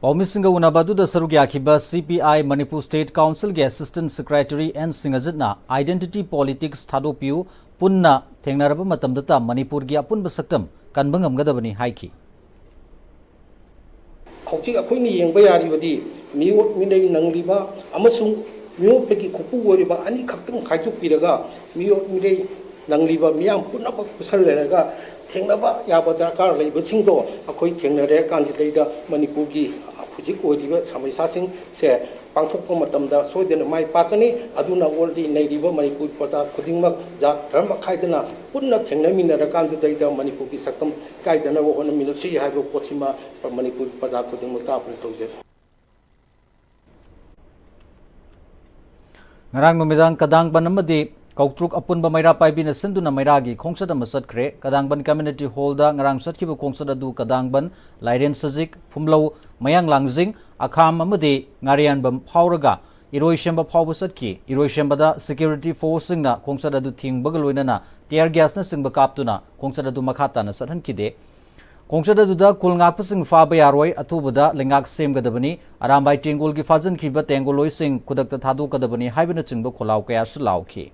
ꯄꯥꯎꯃꯤꯁꯤꯡꯒ ꯎꯅꯕ ꯑꯗꯨꯗ ꯁꯔꯨꯛ ꯌꯥꯈꯤꯕ C P I Manipur state ꯀꯥꯎꯟꯁꯤꯜꯒꯤ ꯑꯦꯁꯤꯁꯇꯦꯟꯠ ꯁꯦꯀ꯭ꯔꯦꯇꯔꯤ ꯑꯦꯟ ꯁꯤꯡꯍꯖꯤꯠꯅ identity politics ꯊꯥꯗꯣꯛꯄꯤꯌꯨ, ꯄꯨꯟꯅ ꯊꯦꯡꯅꯔꯕ ꯃꯇꯝꯗꯇ ꯃꯅꯤꯄꯨꯔꯒꯤ ꯑꯄꯨꯟꯕ ꯁꯛꯇꯝ ꯀꯟꯕ ꯉꯝꯒꯗꯕꯅꯤ ꯍꯥꯏꯈꯤ꯫ ꯍꯧꯖꯤꯛ ꯑꯩꯈꯣꯏꯅ ꯌꯦꯡꯕ ꯌꯥꯔꯤꯕꯗꯤ ꯃꯤꯑꯣꯠ ꯃꯤꯅꯩ ꯅꯪꯂꯤꯕ ꯑꯃꯁꯨꯡ ꯃꯤꯑꯣꯠꯄꯒꯤ ꯈꯨꯠꯄꯨ ꯑꯣꯏꯔꯤꯕ ꯑꯅꯤꯈꯛꯇꯪ ꯈꯥꯏꯗꯣꯛꯄꯤꯔꯒ ꯃꯤꯑꯣꯠ ꯃꯤꯅꯩ ꯅꯪꯂꯤꯕ ꯃꯤꯌꯥꯝ ꯄꯨꯝꯅꯃꯛ ꯄꯨꯁꯜꯂꯔꯒ ꯊꯦꯡꯅꯕ ꯌꯥꯕ ꯗꯔꯀꯥꯔ ꯂꯩꯕꯁꯤꯡꯗꯣ ꯑꯩꯈꯣꯏ ꯊꯦꯡꯅꯔꯦ ꯀꯥꯟꯁꯤꯗꯩꯗ ꯃꯅꯤꯄꯨꯔꯒꯤ ꯍꯧꯖꯤꯛ ꯑꯣꯏꯔꯤꯕ ꯁꯃꯁ꯭ꯌꯥꯁꯤꯡꯁꯦ ꯄꯥꯡꯊꯣꯛꯄ ꯃꯇꯝꯗ ꯁꯣꯏꯗꯅ ꯃꯥꯏ ꯄꯥꯛꯀꯅꯤ꯫ ꯑꯗꯨꯅ ꯑꯣꯜꯗꯤ ꯅꯩꯔꯤꯕ ꯃꯅꯤꯄꯨꯔ ꯄ꯭ꯔꯖꯥ ꯈꯨꯗꯤꯡꯃꯛ ꯖꯥꯠ ꯙꯔꯃ ꯈꯥꯏꯗꯅ ꯄꯨꯟꯅ ꯊꯦꯡꯅꯃꯤꯟꯅꯔꯀꯥꯟꯗꯨꯗꯩꯗ ꯃꯅꯤꯄꯨꯔꯒꯤ ꯁꯛꯇꯝ ꯀꯥꯏꯗꯅꯕ ꯍꯣꯠꯅꯃꯤꯟꯅꯁꯤ ꯍꯥꯏꯕ ꯄꯣꯠꯁꯤꯃ ꯃꯅꯤꯄꯨꯔ ꯄ꯭ꯔꯖꯥ ꯈꯨꯗꯤꯡꯃꯛꯇ ꯑꯥꯄꯤꯜ ꯇꯧꯖꯔꯤ꯫ ꯉꯔꯥꯡ ꯅꯨꯃꯤꯗꯥꯡ ꯀꯗꯥꯡꯕꯟ ꯑꯃꯗꯤ ꯀꯧꯇ꯭ꯔꯨꯛ ꯑꯄꯨꯟꯕ ꯃꯩꯔꯥ ꯄꯥꯏꯕꯤꯅ ꯁꯤꯟꯗꯨꯅ ꯃꯩꯔꯥꯒꯤ ꯈꯣꯡꯆꯠ ꯑꯃ ꯆꯠꯈ꯭ꯔꯦ꯫ ꯀꯗꯥꯡꯕꯟ ꯀꯝꯃ꯭ꯌꯨꯅꯤꯇꯤ ꯍꯣꯜꯗ ꯉꯔꯥꯡ ꯆꯠꯈꯤꯕ ꯈꯣꯡꯆꯠ ꯑꯗꯨ ꯀꯗꯥꯡꯕꯟ, ꯂꯥꯏꯔꯦꯟ ꯁꯖꯤꯛ, ꯐꯨꯝꯂꯧ, ꯃꯌꯥꯡ ꯂꯥꯡꯖꯤꯡ, ꯑꯈꯥꯝ ꯑꯃꯗꯤ ꯉꯥꯔꯤꯌꯥꯟꯕꯝ ꯐꯥꯎꯔꯒ ꯏꯔꯣꯏꯁꯦꯝꯕ ꯐꯥꯎꯕ ꯆꯠꯈꯤ꯫ ꯏꯔꯣꯏꯁꯦꯝꯕꯗ ꯁꯦꯀ꯭ꯌꯨꯔꯤꯇꯤ ꯐꯣꯔꯁꯁꯤꯡꯅ ꯈꯣꯡꯆꯠ ꯑꯗꯨ ꯊꯤꯡꯕꯒ ꯂꯣꯏꯅꯅ ꯇꯤꯌꯔ ꯒ꯭ꯌꯥꯁꯅꯆꯤꯡꯕ ꯀꯥꯞꯇꯨꯅ ꯈꯣꯡꯆꯠ ꯑꯗꯨ ꯃꯈꯥ ꯇꯥꯅ ꯆꯠꯍꯟꯈꯤꯗꯦ꯫ ꯈꯣꯡꯆꯠ ꯑꯗꯨꯗ ꯈꯨꯜ ꯉꯥꯛꯄꯁꯤꯡ ꯐꯥꯕ ꯌꯥꯔꯣꯏ, ꯑꯊꯨꯕꯗ ꯂꯩꯉꯥꯛ ꯁꯦꯝꯒꯗꯕꯅꯤ, ꯑꯔꯥꯝꯕꯥꯏ ꯇꯦꯡꯒꯣꯜꯒꯤ ꯐꯥꯖꯤꯟꯈꯤꯕ ꯇꯦꯡꯒꯣꯜꯂꯣꯏꯁꯤꯡ ꯈꯨꯗꯛꯇ ꯊꯥꯗꯣꯛꯀꯗꯕꯅꯤ ꯍꯥꯏꯕꯅꯆꯤꯡꯕ ꯈꯣꯜꯂꯥꯎ ꯀꯌꯥꯁꯨ ꯂꯥꯎꯈꯤ꯫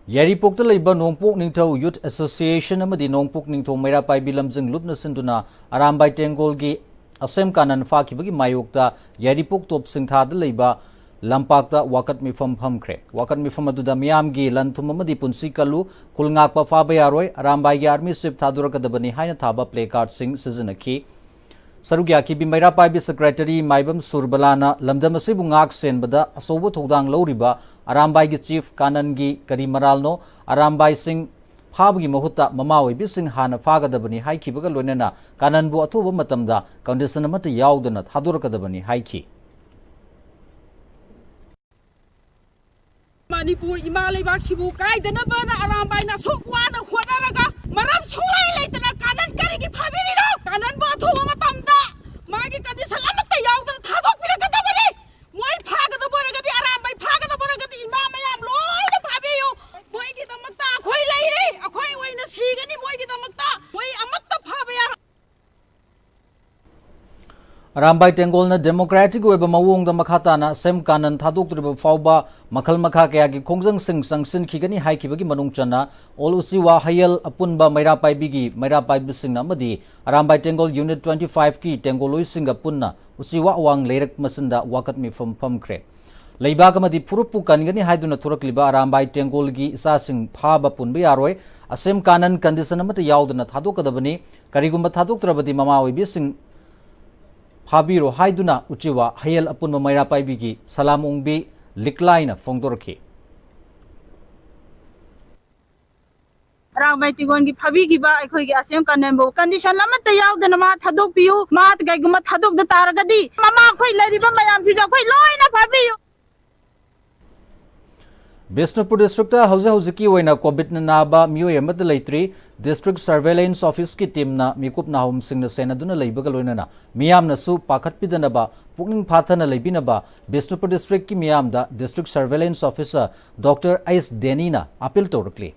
ꯌꯥꯏꯔꯤꯄꯣꯛꯇ ꯂꯩꯕ ꯅꯣꯡꯄꯣꯛ ꯅꯤꯡꯊꯧ ꯌꯨꯠ ꯑꯦꯁꯣꯁꯤꯌꯦꯁꯟ ꯑꯃꯗꯤ ꯅꯣꯡꯄꯣꯛ ꯅꯤꯡꯊꯧ ꯃꯩꯔꯥ ꯄꯥꯏꯕꯤ ꯂꯝꯖꯤꯡ ꯂꯨꯞꯅ ꯁꯤꯟꯗꯨꯅ ꯑꯔꯥꯝꯕꯥꯏ ꯇꯦꯡꯒꯣꯜꯒꯤ ꯑꯁꯦꯝ ꯀꯥꯅꯟ ꯐꯥꯈꯤꯕꯒꯤ ꯃꯥꯌꯣꯛꯇ ꯌꯥꯏꯔꯤꯄꯣꯛ ꯇꯣꯞ ꯁꯤꯡꯊꯥꯗ ꯂꯩꯕ ꯂꯝꯄꯥꯛꯇ ꯋꯥꯀꯠ ꯃꯤꯐꯝ ꯐꯝꯈ꯭ꯔꯦ꯫ ꯋꯥꯀꯠ ꯃꯤꯐꯝ ꯑꯗꯨꯗ ꯃꯤꯌꯥꯝꯒꯤ ꯂꯟ ꯊꯨꯝ ꯑꯃꯗꯤ ꯄꯨꯟꯁꯤ ꯀꯜꯂꯨ, ꯈꯨꯜ ꯉꯥꯛꯄ ꯐꯥꯕ ꯌꯥꯔꯣꯏ, ꯑꯔꯥꯝꯕꯥꯏꯒꯤ ꯑꯥꯔꯃꯤ ꯆꯤꯞ ꯊꯥꯗꯣꯔꯛꯀꯗꯕꯅꯤ ꯍꯥꯏꯅ ꯊꯥꯕ ꯄ꯭ꯂꯦ ꯀꯥꯔꯗꯁꯤꯡ ꯁꯤꯖꯤꯟꯅꯈꯤ꯫ ꯁꯔꯨꯛ ꯌꯥꯈꯤꯕꯤ ꯃꯩꯔꯥ ꯄꯥꯏꯕꯤ ꯁꯦꯀ꯭ꯔꯦꯇꯔꯤ ꯃꯥꯏꯕꯝ ꯁꯨꯔꯕꯂꯥꯅ ꯂꯝꯗꯝ ꯑꯁꯤꯕꯨ ꯉꯥꯛ ꯁꯦꯟꯕꯗ ꯑꯆꯧꯕ ꯊꯧꯗꯥꯡ ꯂꯧꯔꯤꯕ ꯑꯔꯥꯝꯕꯥꯏꯒꯤ ꯆꯤꯐ ꯀꯥꯅꯟꯒꯤ ꯀꯔꯤ ꯃꯔꯥꯜꯅꯣ, ꯑꯔꯥꯝꯕꯥꯏꯁꯤꯡ ꯐꯥꯕꯒꯤ ꯃꯍꯨꯠꯇ ꯃꯃꯥ ꯑꯣꯏꯕꯤꯁꯤꯡ ꯍꯥꯟꯅ ꯐꯥꯒꯗꯕꯅꯤ ꯍꯥꯏꯈꯤꯕꯒ ꯂꯣꯏꯅꯅ ꯀꯥꯅꯟꯕꯨ ꯑꯊꯨꯕ ꯃꯇꯝꯗ ꯀꯟꯗꯤꯁꯟ ꯑꯃꯠꯇ ꯌꯥꯎꯗꯅ ꯊꯥꯗꯣꯔꯛꯀꯗꯕꯅꯤ ꯍꯥꯏꯈꯤ꯫ ꯃꯅꯤꯄꯨꯔ ꯏꯃꯥ ꯂꯩꯕꯥꯛꯁꯤꯕꯨ ꯀꯥꯏꯗꯅꯕꯅ ꯑꯔꯥꯝꯕꯥꯏꯅ ꯑꯁꯨꯛ ꯋꯥꯅ ꯍꯣꯠꯅꯔꯒ ꯃꯔꯝ ꯁꯨꯡꯂꯩ ꯂꯩꯇꯅ ꯀꯥꯅꯟ ꯀꯔꯤꯒꯤ ꯐꯥꯕꯤꯔꯤꯅꯣ? ꯀꯥꯅꯟꯕꯨ ꯑꯊꯨꯕ ꯃꯇꯝꯗ ꯃꯥꯒꯤ ꯀꯟꯗꯤꯁꯟ ꯑꯃꯠꯇ ꯌꯥꯎꯗꯅ ꯊꯥꯗꯣꯛꯄꯤꯔꯛꯀꯗꯕꯅꯤ꯫ ꯃꯣꯏ ꯐꯥꯒꯗꯕ ꯑꯣꯏꯔꯒꯗꯤ, ꯑꯔꯥꯝꯕꯥꯏ ꯐꯥꯒꯗꯕ ꯑꯣꯏꯔꯒꯗꯤ ꯏꯃꯥ ꯃꯌꯥꯝ ꯂꯣꯏꯅ ꯐꯥꯕꯤꯌꯨ꯫ ꯃꯣꯏꯒꯤꯗꯃꯛꯇ ꯑꯩꯈꯣꯏ ꯂꯩꯔꯤ, ꯑꯩꯈꯣꯏ ꯑꯣꯏꯅ ꯁꯤꯒꯅꯤ ꯃꯣꯏꯒꯤꯗꯃꯛꯇ꯫ ꯃꯣꯏ ꯑꯃꯠꯇ ꯐꯥꯕ ꯌꯥꯔꯣꯏ꯫ ꯑꯔꯥꯝꯕꯥꯏ ꯇꯦꯡꯒꯣꯜꯅ democratic ꯑꯣꯏꯕ ꯃꯑꯣꯡꯗ ꯃꯈꯥ ꯇꯥꯅ ꯑꯁꯦꯝ ꯀꯥꯅꯟ ꯊꯥꯗꯣꯛꯇ꯭ꯔꯤꯕ ꯐꯥꯎꯕ ꯃꯈꯜ ꯃꯈꯥ ꯀꯌꯥꯒꯤ ꯈꯣꯡꯖꯪꯁꯤꯡ ꯆꯪꯁꯤꯟꯈꯤꯒꯅꯤ ꯍꯥꯏꯈꯤꯕꯒꯤ ꯃꯅꯨꯡ ꯆꯟꯅ ꯑꯣꯜ ꯎꯆꯤꯋꯥ ꯍꯌꯦꯜ ꯑꯄꯨꯟꯕ ꯃꯩꯔꯥ ꯄꯥꯏꯕꯤꯒꯤ ꯃꯩꯔꯥ ꯄꯥꯏꯕꯁꯤꯡꯅ ꯑꯃꯗꯤ ꯑꯔꯥꯝꯕꯥꯏ ꯇꯦꯡꯒꯣꯜ unit twenty five ꯀꯤ ꯇꯦꯡꯒꯣꯜꯂꯣꯏꯁꯤꯡꯒ ꯄꯨꯟꯅ ꯎꯆꯤꯋꯥ ꯑꯋꯥꯡ ꯂꯩꯔꯛ ꯃꯆꯤꯟꯗ ꯋꯥꯀꯠ ꯃꯤꯐꯝ ꯐꯝꯈ꯭ꯔꯦ꯫ ꯂꯩꯕꯥꯛ ꯑꯃꯗꯤ ꯐꯨꯔꯨꯞꯄꯨ ꯀꯟꯒꯅꯤ ꯍꯥꯏꯗꯨꯅ ꯊꯣꯔꯛꯂꯤꯕ ꯑꯔꯥꯝꯕꯥꯏ ꯇꯦꯡꯒꯣꯜꯒꯤ ꯏꯆꯥꯁꯤꯡ ꯐꯥꯕ ꯄꯨꯟꯕ ꯌꯥꯔꯣꯏ꯫ ꯑꯁꯦꯝ ꯀꯥꯅꯟ condition ꯑꯃꯠꯇ ꯌꯥꯎꯗꯅ ꯊꯥꯗꯣꯛꯀꯗꯕꯅꯤ꯫ ꯀꯔꯤꯒꯨꯝꯕ ꯊꯥꯗꯣꯛꯇ꯭ꯔꯕꯗꯤ ꯃꯃꯥ ꯑꯣꯏꯕꯤꯁꯤꯡ ꯐꯥꯕꯤꯔꯣ ꯍꯥꯏꯗꯨꯅ ꯎꯆꯤꯋꯥ ꯍꯌꯦꯜ ꯑꯄꯨꯟꯕ ꯃꯩꯔꯥ ꯄꯥꯏꯕꯤꯒꯤ ꯁꯂꯥꯝ ꯎꯪꯕꯤ ꯂꯤꯛꯂꯥꯏꯅ ꯐꯣꯡꯗꯣꯔꯛꯈꯤ꯫ ꯑꯔꯥꯝꯕꯥꯏ ꯇꯦꯡꯒꯣꯜꯒꯤ ꯐꯥꯕꯤꯈꯤꯕ ꯑꯩꯈꯣꯏꯒꯤ ꯑꯁꯦꯝ ꯀꯥꯅꯟꯕꯨ condition ꯑꯃꯠꯇ ꯌꯥꯎꯗꯅ ꯃꯥ ꯊꯥꯗꯣꯛꯄꯤꯌꯨ꯫ ꯃꯥ ꯀꯩꯒꯨꯝꯕ ꯊꯥꯗꯣꯛꯇ ꯇꯥꯔꯒꯗꯤ ꯃꯃꯥ ꯑꯩꯈꯣꯏ ꯂꯩꯔꯤꯕ ꯃꯌꯥꯝꯁꯤꯁꯨ ꯑꯩꯈꯣꯏ ꯂꯣꯏꯅ ꯐꯥꯕꯤꯌꯨ꯫ ꯕꯤꯁꯅꯨꯄꯨꯔ district ꯇ ꯍꯧꯖꯤꯛ ꯍꯧꯖꯤꯛꯀꯤ ꯑꯣꯏꯅ COVID ꯅ ꯅꯥꯕ ꯃꯤꯑꯣꯏ ꯑꯃꯠꯇ ꯂꯩꯇ꯭ꯔꯤ꯫ District Surveillance Office ꯀꯤ team ꯅ ꯃꯤꯀꯨꯞ ꯅꯥꯍꯣꯝꯁꯤꯡꯅ ꯁꯦꯟꯅꯗꯨꯅ ꯂꯩꯕꯒ ꯂꯣꯏꯅꯅ ꯃꯤꯌꯥꯝꯅꯁꯨ ꯄꯥꯈꯠꯄꯤꯗꯅꯕ, ꯄꯨꯛꯅꯤꯡ ꯐꯥꯊꯅ ꯂꯩꯕꯤꯅꯕ ꯕꯤꯁꯅꯨꯄꯨꯔ district ꯀꯤ ꯃꯤꯌꯥꯝꯗ District Surveillance Officer Doctor ꯑꯩꯁ ꯗꯦꯅꯤꯅ appeal ꯇꯧꯔꯛꯂꯤ꯫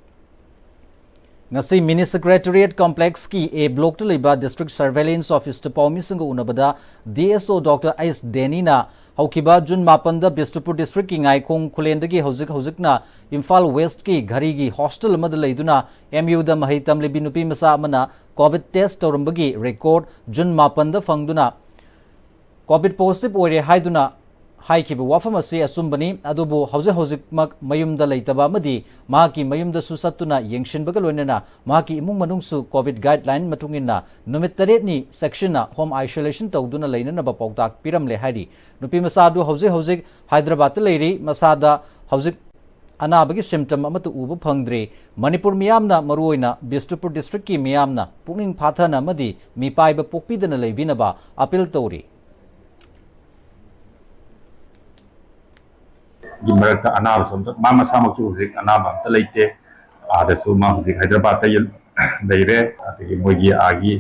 ꯉꯁꯤ Mini Secretariat Complex ꯀꯤ A block ꯇ ꯂꯩꯕ District Surveillance Office ꯇ ꯄꯥꯎꯃꯤꯁꯤꯡꯒ ꯎꯅꯕꯗ D S O Doctor ꯑꯩꯁ ꯗꯦꯅꯤꯅ ꯍꯧꯈꯤꯕ June ꯃꯥꯄꯟꯗ ꯕꯤꯁꯅꯨꯄꯨꯔ district ꯀꯤ ꯉꯥꯏꯈꯣꯡ ꯈꯨꯂꯦꯟꯗꯒꯤ ꯍꯧꯖꯤꯛ ꯍꯧꯖꯤꯛꯅ ꯏꯝꯐꯥꯜ West ꯀꯤ ꯘꯔꯤꯒꯤ hostel ꯑꯃꯗ ꯂꯩꯗꯨꯅ M U ꯗ ꯃꯍꯩ ꯇꯝꯂꯤꯕꯤ ꯅꯨꯄꯤ ꯃꯆꯥ ꯑꯃꯅ COVID test ꯇꯧꯔꯝꯕꯒꯤ record June ꯃꯥꯄꯟꯗ ꯐꯪꯗꯨꯅ COVID positive ꯑꯣꯏꯔꯦ ꯍꯥꯏꯗꯨꯅ ꯍꯥꯏꯈꯤꯕ ꯋꯥꯐꯝ ꯑꯁꯤ ꯑꯆꯨꯝꯕꯅꯤ꯫ ꯑꯗꯨꯕꯨ ꯍꯧꯖꯤꯛ ꯍꯧꯖꯤꯛꯃꯛ ꯃꯌꯨꯝꯗ ꯂꯩꯇꯕ ꯑꯃꯗꯤ ꯃꯍꯥꯛꯀꯤ ꯃꯌꯨꯝꯗꯁꯨ ꯆꯠꯇꯨꯅ ꯌꯦꯡꯁꯤꯟꯕꯒ ꯂꯣꯏꯅꯅ ꯃꯍꯥꯛꯀꯤ ꯏꯃꯨꯡ ꯃꯅꯨꯡꯁꯨ COVID guideline ꯃꯇꯨꯡ ꯏꯟꯅ ꯅꯨꯃꯤꯠ ꯇꯔꯦꯠꯅꯤ ꯆꯦꯛꯁꯤꯟꯅ home isolation ꯇꯧꯗꯨꯅ ꯂꯩꯅꯅꯕ ꯄꯥꯎꯇꯥꯛ ꯄꯤꯔꯝꯂꯦ ꯍꯥꯏꯔꯤ꯫ ꯅꯨꯄꯤ ꯃꯆꯥ ꯑꯗꯨ ꯍꯧꯖꯤꯛ ꯍꯧꯖꯤꯛ ꯍꯥꯏꯗ꯭ꯔꯕꯥꯗꯇ ꯂꯩꯔꯤ꯫ ꯃꯁꯥꯗ ꯍꯧꯖꯤꯛ ꯑꯅꯥꯕꯒꯤ symptom ꯑꯃꯠꯇ ꯎꯕ ꯐꯪꯗ꯭ꯔꯤ꯫ ꯃꯅꯤꯄꯨꯔ ꯃꯤꯌꯥꯝꯅ, ꯃꯔꯨꯑꯣꯏꯅ ꯕꯤꯁꯅꯨꯄꯨꯔ district ꯀꯤ ꯃꯤꯌꯥꯝꯅ ꯄꯨꯛꯅꯤꯡ ꯐꯥꯊꯅ ꯑꯃꯗꯤ ꯃꯤꯄꯥꯏꯕ ꯄꯣꯛꯄꯤꯗꯅ ꯂꯩꯕꯤꯅꯕ appeal ꯇꯧꯔꯤ꯫ ꯒꯤ ꯃꯔꯛꯇ ꯑꯅꯥꯕꯁꯨ ꯑꯝꯇ, ꯃꯥ ꯃꯁꯥꯃꯛꯁꯨ ꯍꯧꯖꯤꯛ ꯑꯅꯥꯕ ꯑꯝꯇ ꯂꯩꯇꯦ꯫ ꯑꯥꯗꯁꯨ ꯃꯥ ꯍꯧꯖꯤꯛ ꯍꯥꯏꯗ꯭ꯔꯕꯥꯗꯇ ꯂꯩꯔꯦ꯫ ꯑꯗꯒꯤ ꯃꯣꯏꯒꯤ ꯑꯥꯒꯤ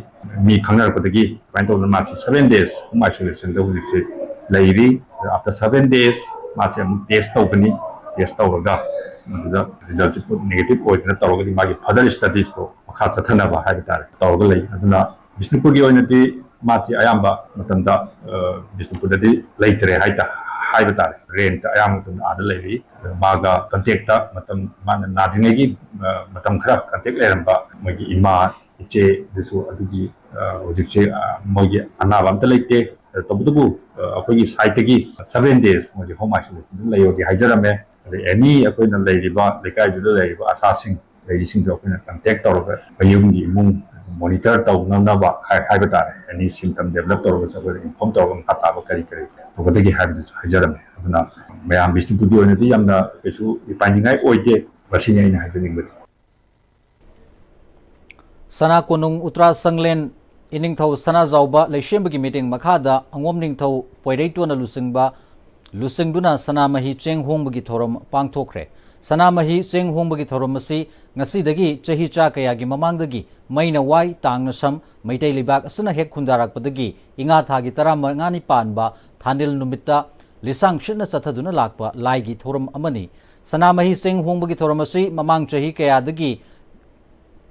ꯃꯤ ꯈꯪꯅꯔꯛꯄꯗꯒꯤ ꯑꯗꯨꯃꯥꯏꯅ ꯇꯧꯗꯅ ꯃꯥꯁꯤ seven days home isolation ꯗ ꯍꯧꯖꯤꯛꯁꯦ ꯂꯩꯔꯤ꯫ After seven days ꯃꯥꯁꯦ ꯑꯃꯨꯛ test ꯇꯧꯒꯅꯤ꯫ Test ꯇꯧꯔꯒ ꯃꯗꯨꯗ result ꯁꯦ negative ꯑꯣꯏꯗꯅ ꯇꯧꯔꯒꯗꯤ ꯃꯥꯒꯤ further studies ꯇꯣ ꯃꯈꯥ ꯆꯠꯊꯅꯕ ꯍꯥꯏꯕ ꯇꯥꯔꯦ ꯇꯧꯔꯒ ꯂꯩ꯫ ꯑꯗꯨꯅ ꯕꯤꯁꯅꯨꯄꯨꯔꯒꯤ ꯑꯣꯏꯅꯗꯤ ꯃꯥꯁꯤ ꯑꯌꯥꯝꯕ ꯃꯇꯝꯗ, ꯑ, ꯕꯤꯁꯅꯨꯄꯨꯔꯗꯗꯤ ꯂꯩꯇ꯭ꯔꯦ ꯍꯥꯏꯇꯥ-, ꯍꯥꯏꯕ ꯇꯥꯔꯦ꯫ ꯔꯦꯟꯠꯇ ꯑꯌꯥꯝꯕ ꯃꯇꯝꯗ ꯑꯥꯗ ꯂꯩꯔꯤ꯫ ꯑꯗ ꯃꯥꯒ ꯀꯟꯇꯦꯛꯇ ꯃꯇꯝ, ꯃꯥꯅ ꯅꯥꯗ꯭ꯔꯤꯉꯩꯒꯤ, ꯑ, ꯃꯇꯝ ꯈꯔ ꯀꯟꯇꯦꯛ ꯂꯩꯔꯝꯕ ꯃꯣꯏꯒꯤ ꯏꯃꯥ, ꯏꯆꯦꯗꯨꯁꯨ ꯑꯗꯨꯒꯤ, ꯑ, ꯍꯧꯖꯤꯛꯁꯦ, ꯑ, ꯃꯣꯏꯒꯤ ꯑꯅꯥꯕ ꯑꯝꯇ ꯂꯩꯇꯦ꯫ ꯑ, ꯇꯧꯕꯇꯕꯨ, ꯑ, ꯑꯩꯈꯣꯏꯒꯤ ꯁꯥꯏꯠꯇꯒꯤ seven days ꯃꯣꯏꯁꯦ home isolation ꯗ ꯂꯩꯌꯣꯗꯤ ꯍꯥꯏꯖꯔꯝꯃꯦ꯫ ꯑꯗꯩ ꯑꯦꯅꯤ ꯑꯩꯈꯣꯏꯅ ꯂꯩꯔꯤꯕ, ꯂꯩꯀꯥꯏꯗꯨꯗ ꯂꯩꯔꯤꯕ ꯑꯁꯥꯁꯤꯡ, ꯂꯩꯔꯤꯁꯤꯡꯗꯣ ꯑꯩꯈꯣꯏꯅ ꯀꯟꯇꯦꯛ ꯇꯧꯔꯒ ꯃꯌꯨꯝꯒꯤ ꯏꯃꯨꯡ ꯃꯣꯅꯤꯇꯔ ꯇꯧꯅꯅꯕ ꯍꯥꯏ-, ꯍꯥꯏꯕ ꯇꯥꯔꯦ꯫ ꯑꯦꯅꯤ ꯁꯤꯝꯇꯝ ꯗꯦꯕꯂꯞ ꯇꯧꯔꯒꯁꯨ ꯑꯩꯈꯣꯏꯅ ꯏꯟꯐꯣꯔꯝ ꯇꯧꯔꯒ ꯃꯈꯥ ꯇꯥꯕ ꯀꯔꯤ ꯀꯔꯤ ꯇꯧꯒꯗꯒꯦ ꯍꯥꯏꯕꯗꯨꯁꯨ ꯍꯥꯏꯖꯔꯝꯃꯦ꯫ ꯑꯗꯨꯅ ꯃꯌꯥꯝ ꯕꯤꯁꯅꯨꯄꯨꯔꯒꯤ ꯑꯣꯏꯅꯗꯤ ꯌꯥꯝꯅ ꯀꯩꯁꯨ ꯏꯄꯥꯏꯅꯤꯡꯉꯥꯏ ꯑꯣꯏꯗꯦ꯫ ꯃꯁꯤꯅꯤ ꯑꯩꯅ ꯍꯥꯏꯖꯅꯤꯡꯕꯗꯤ꯫ ꯁꯅꯥ ꯀꯣꯅꯨꯡ ꯎꯇ꯭ꯔꯥ ꯁꯪꯂꯦꯟ ꯏꯅꯤꯡꯊꯧ ꯁꯅꯥꯖꯥꯎꯕ ꯂꯩꯁꯦꯝꯕꯒꯤ ꯃꯤꯠꯌꯦꯡ ꯃꯈꯥꯗ ꯑꯉꯣꯝ ꯅꯤꯡꯊꯧ ꯄꯣꯏꯔꯩꯇꯣꯟꯅ ꯂꯨꯆꯤꯡꯕ, ꯂꯨꯆꯤꯡꯗꯨꯅ ꯁꯅꯥꯃꯍꯤ ꯆꯦꯡ ꯍꯣꯡꯕꯒꯤ ꯊꯧꯔꯝ ꯄꯥꯡꯊꯣꯛꯈ꯭ꯔꯦ꯫ ꯁꯅꯥꯃꯍꯤ ꯆꯦꯡ ꯍꯣꯡꯕꯒꯤ ꯊꯧꯔꯝ ꯑꯁꯤ ꯉꯁꯤꯗꯒꯤ ꯆꯍꯤ ꯆꯥ ꯀꯌꯥꯒꯤ ꯃꯃꯥꯡꯗꯒꯤ ꯃꯩꯅ ꯋꯥꯏ, ꯇꯥꯡꯅ ꯁꯝ, ꯃꯩꯇꯩ ꯂꯩꯕꯥꯛ ꯑꯁꯤꯅ ꯍꯦꯛ ꯈꯨꯟꯗꯥꯔꯛꯄꯗꯒꯤ ꯏꯉꯥ ꯊꯥꯒꯤ ꯇꯔꯥꯃꯉꯥꯅꯤ ꯄꯥꯟꯕ ꯊꯥꯅꯤꯜ ꯅꯨꯃꯤꯠꯇ ꯂꯤꯁꯥꯡ ꯁꯤꯠꯅ ꯆꯠꯊꯗꯨꯅ ꯂꯥꯛꯄ ꯂꯥꯏꯒꯤ ꯊꯧꯔꯝ ꯑꯃꯅꯤ꯫ ꯁꯅꯥꯃꯍꯤ ꯆꯦꯡ ꯍꯣꯡꯕꯒꯤ ꯊꯧꯔꯝ ꯑꯁꯤ ꯃꯃꯥꯡ ꯆꯍꯤ ꯀꯌꯥꯗꯒꯤ,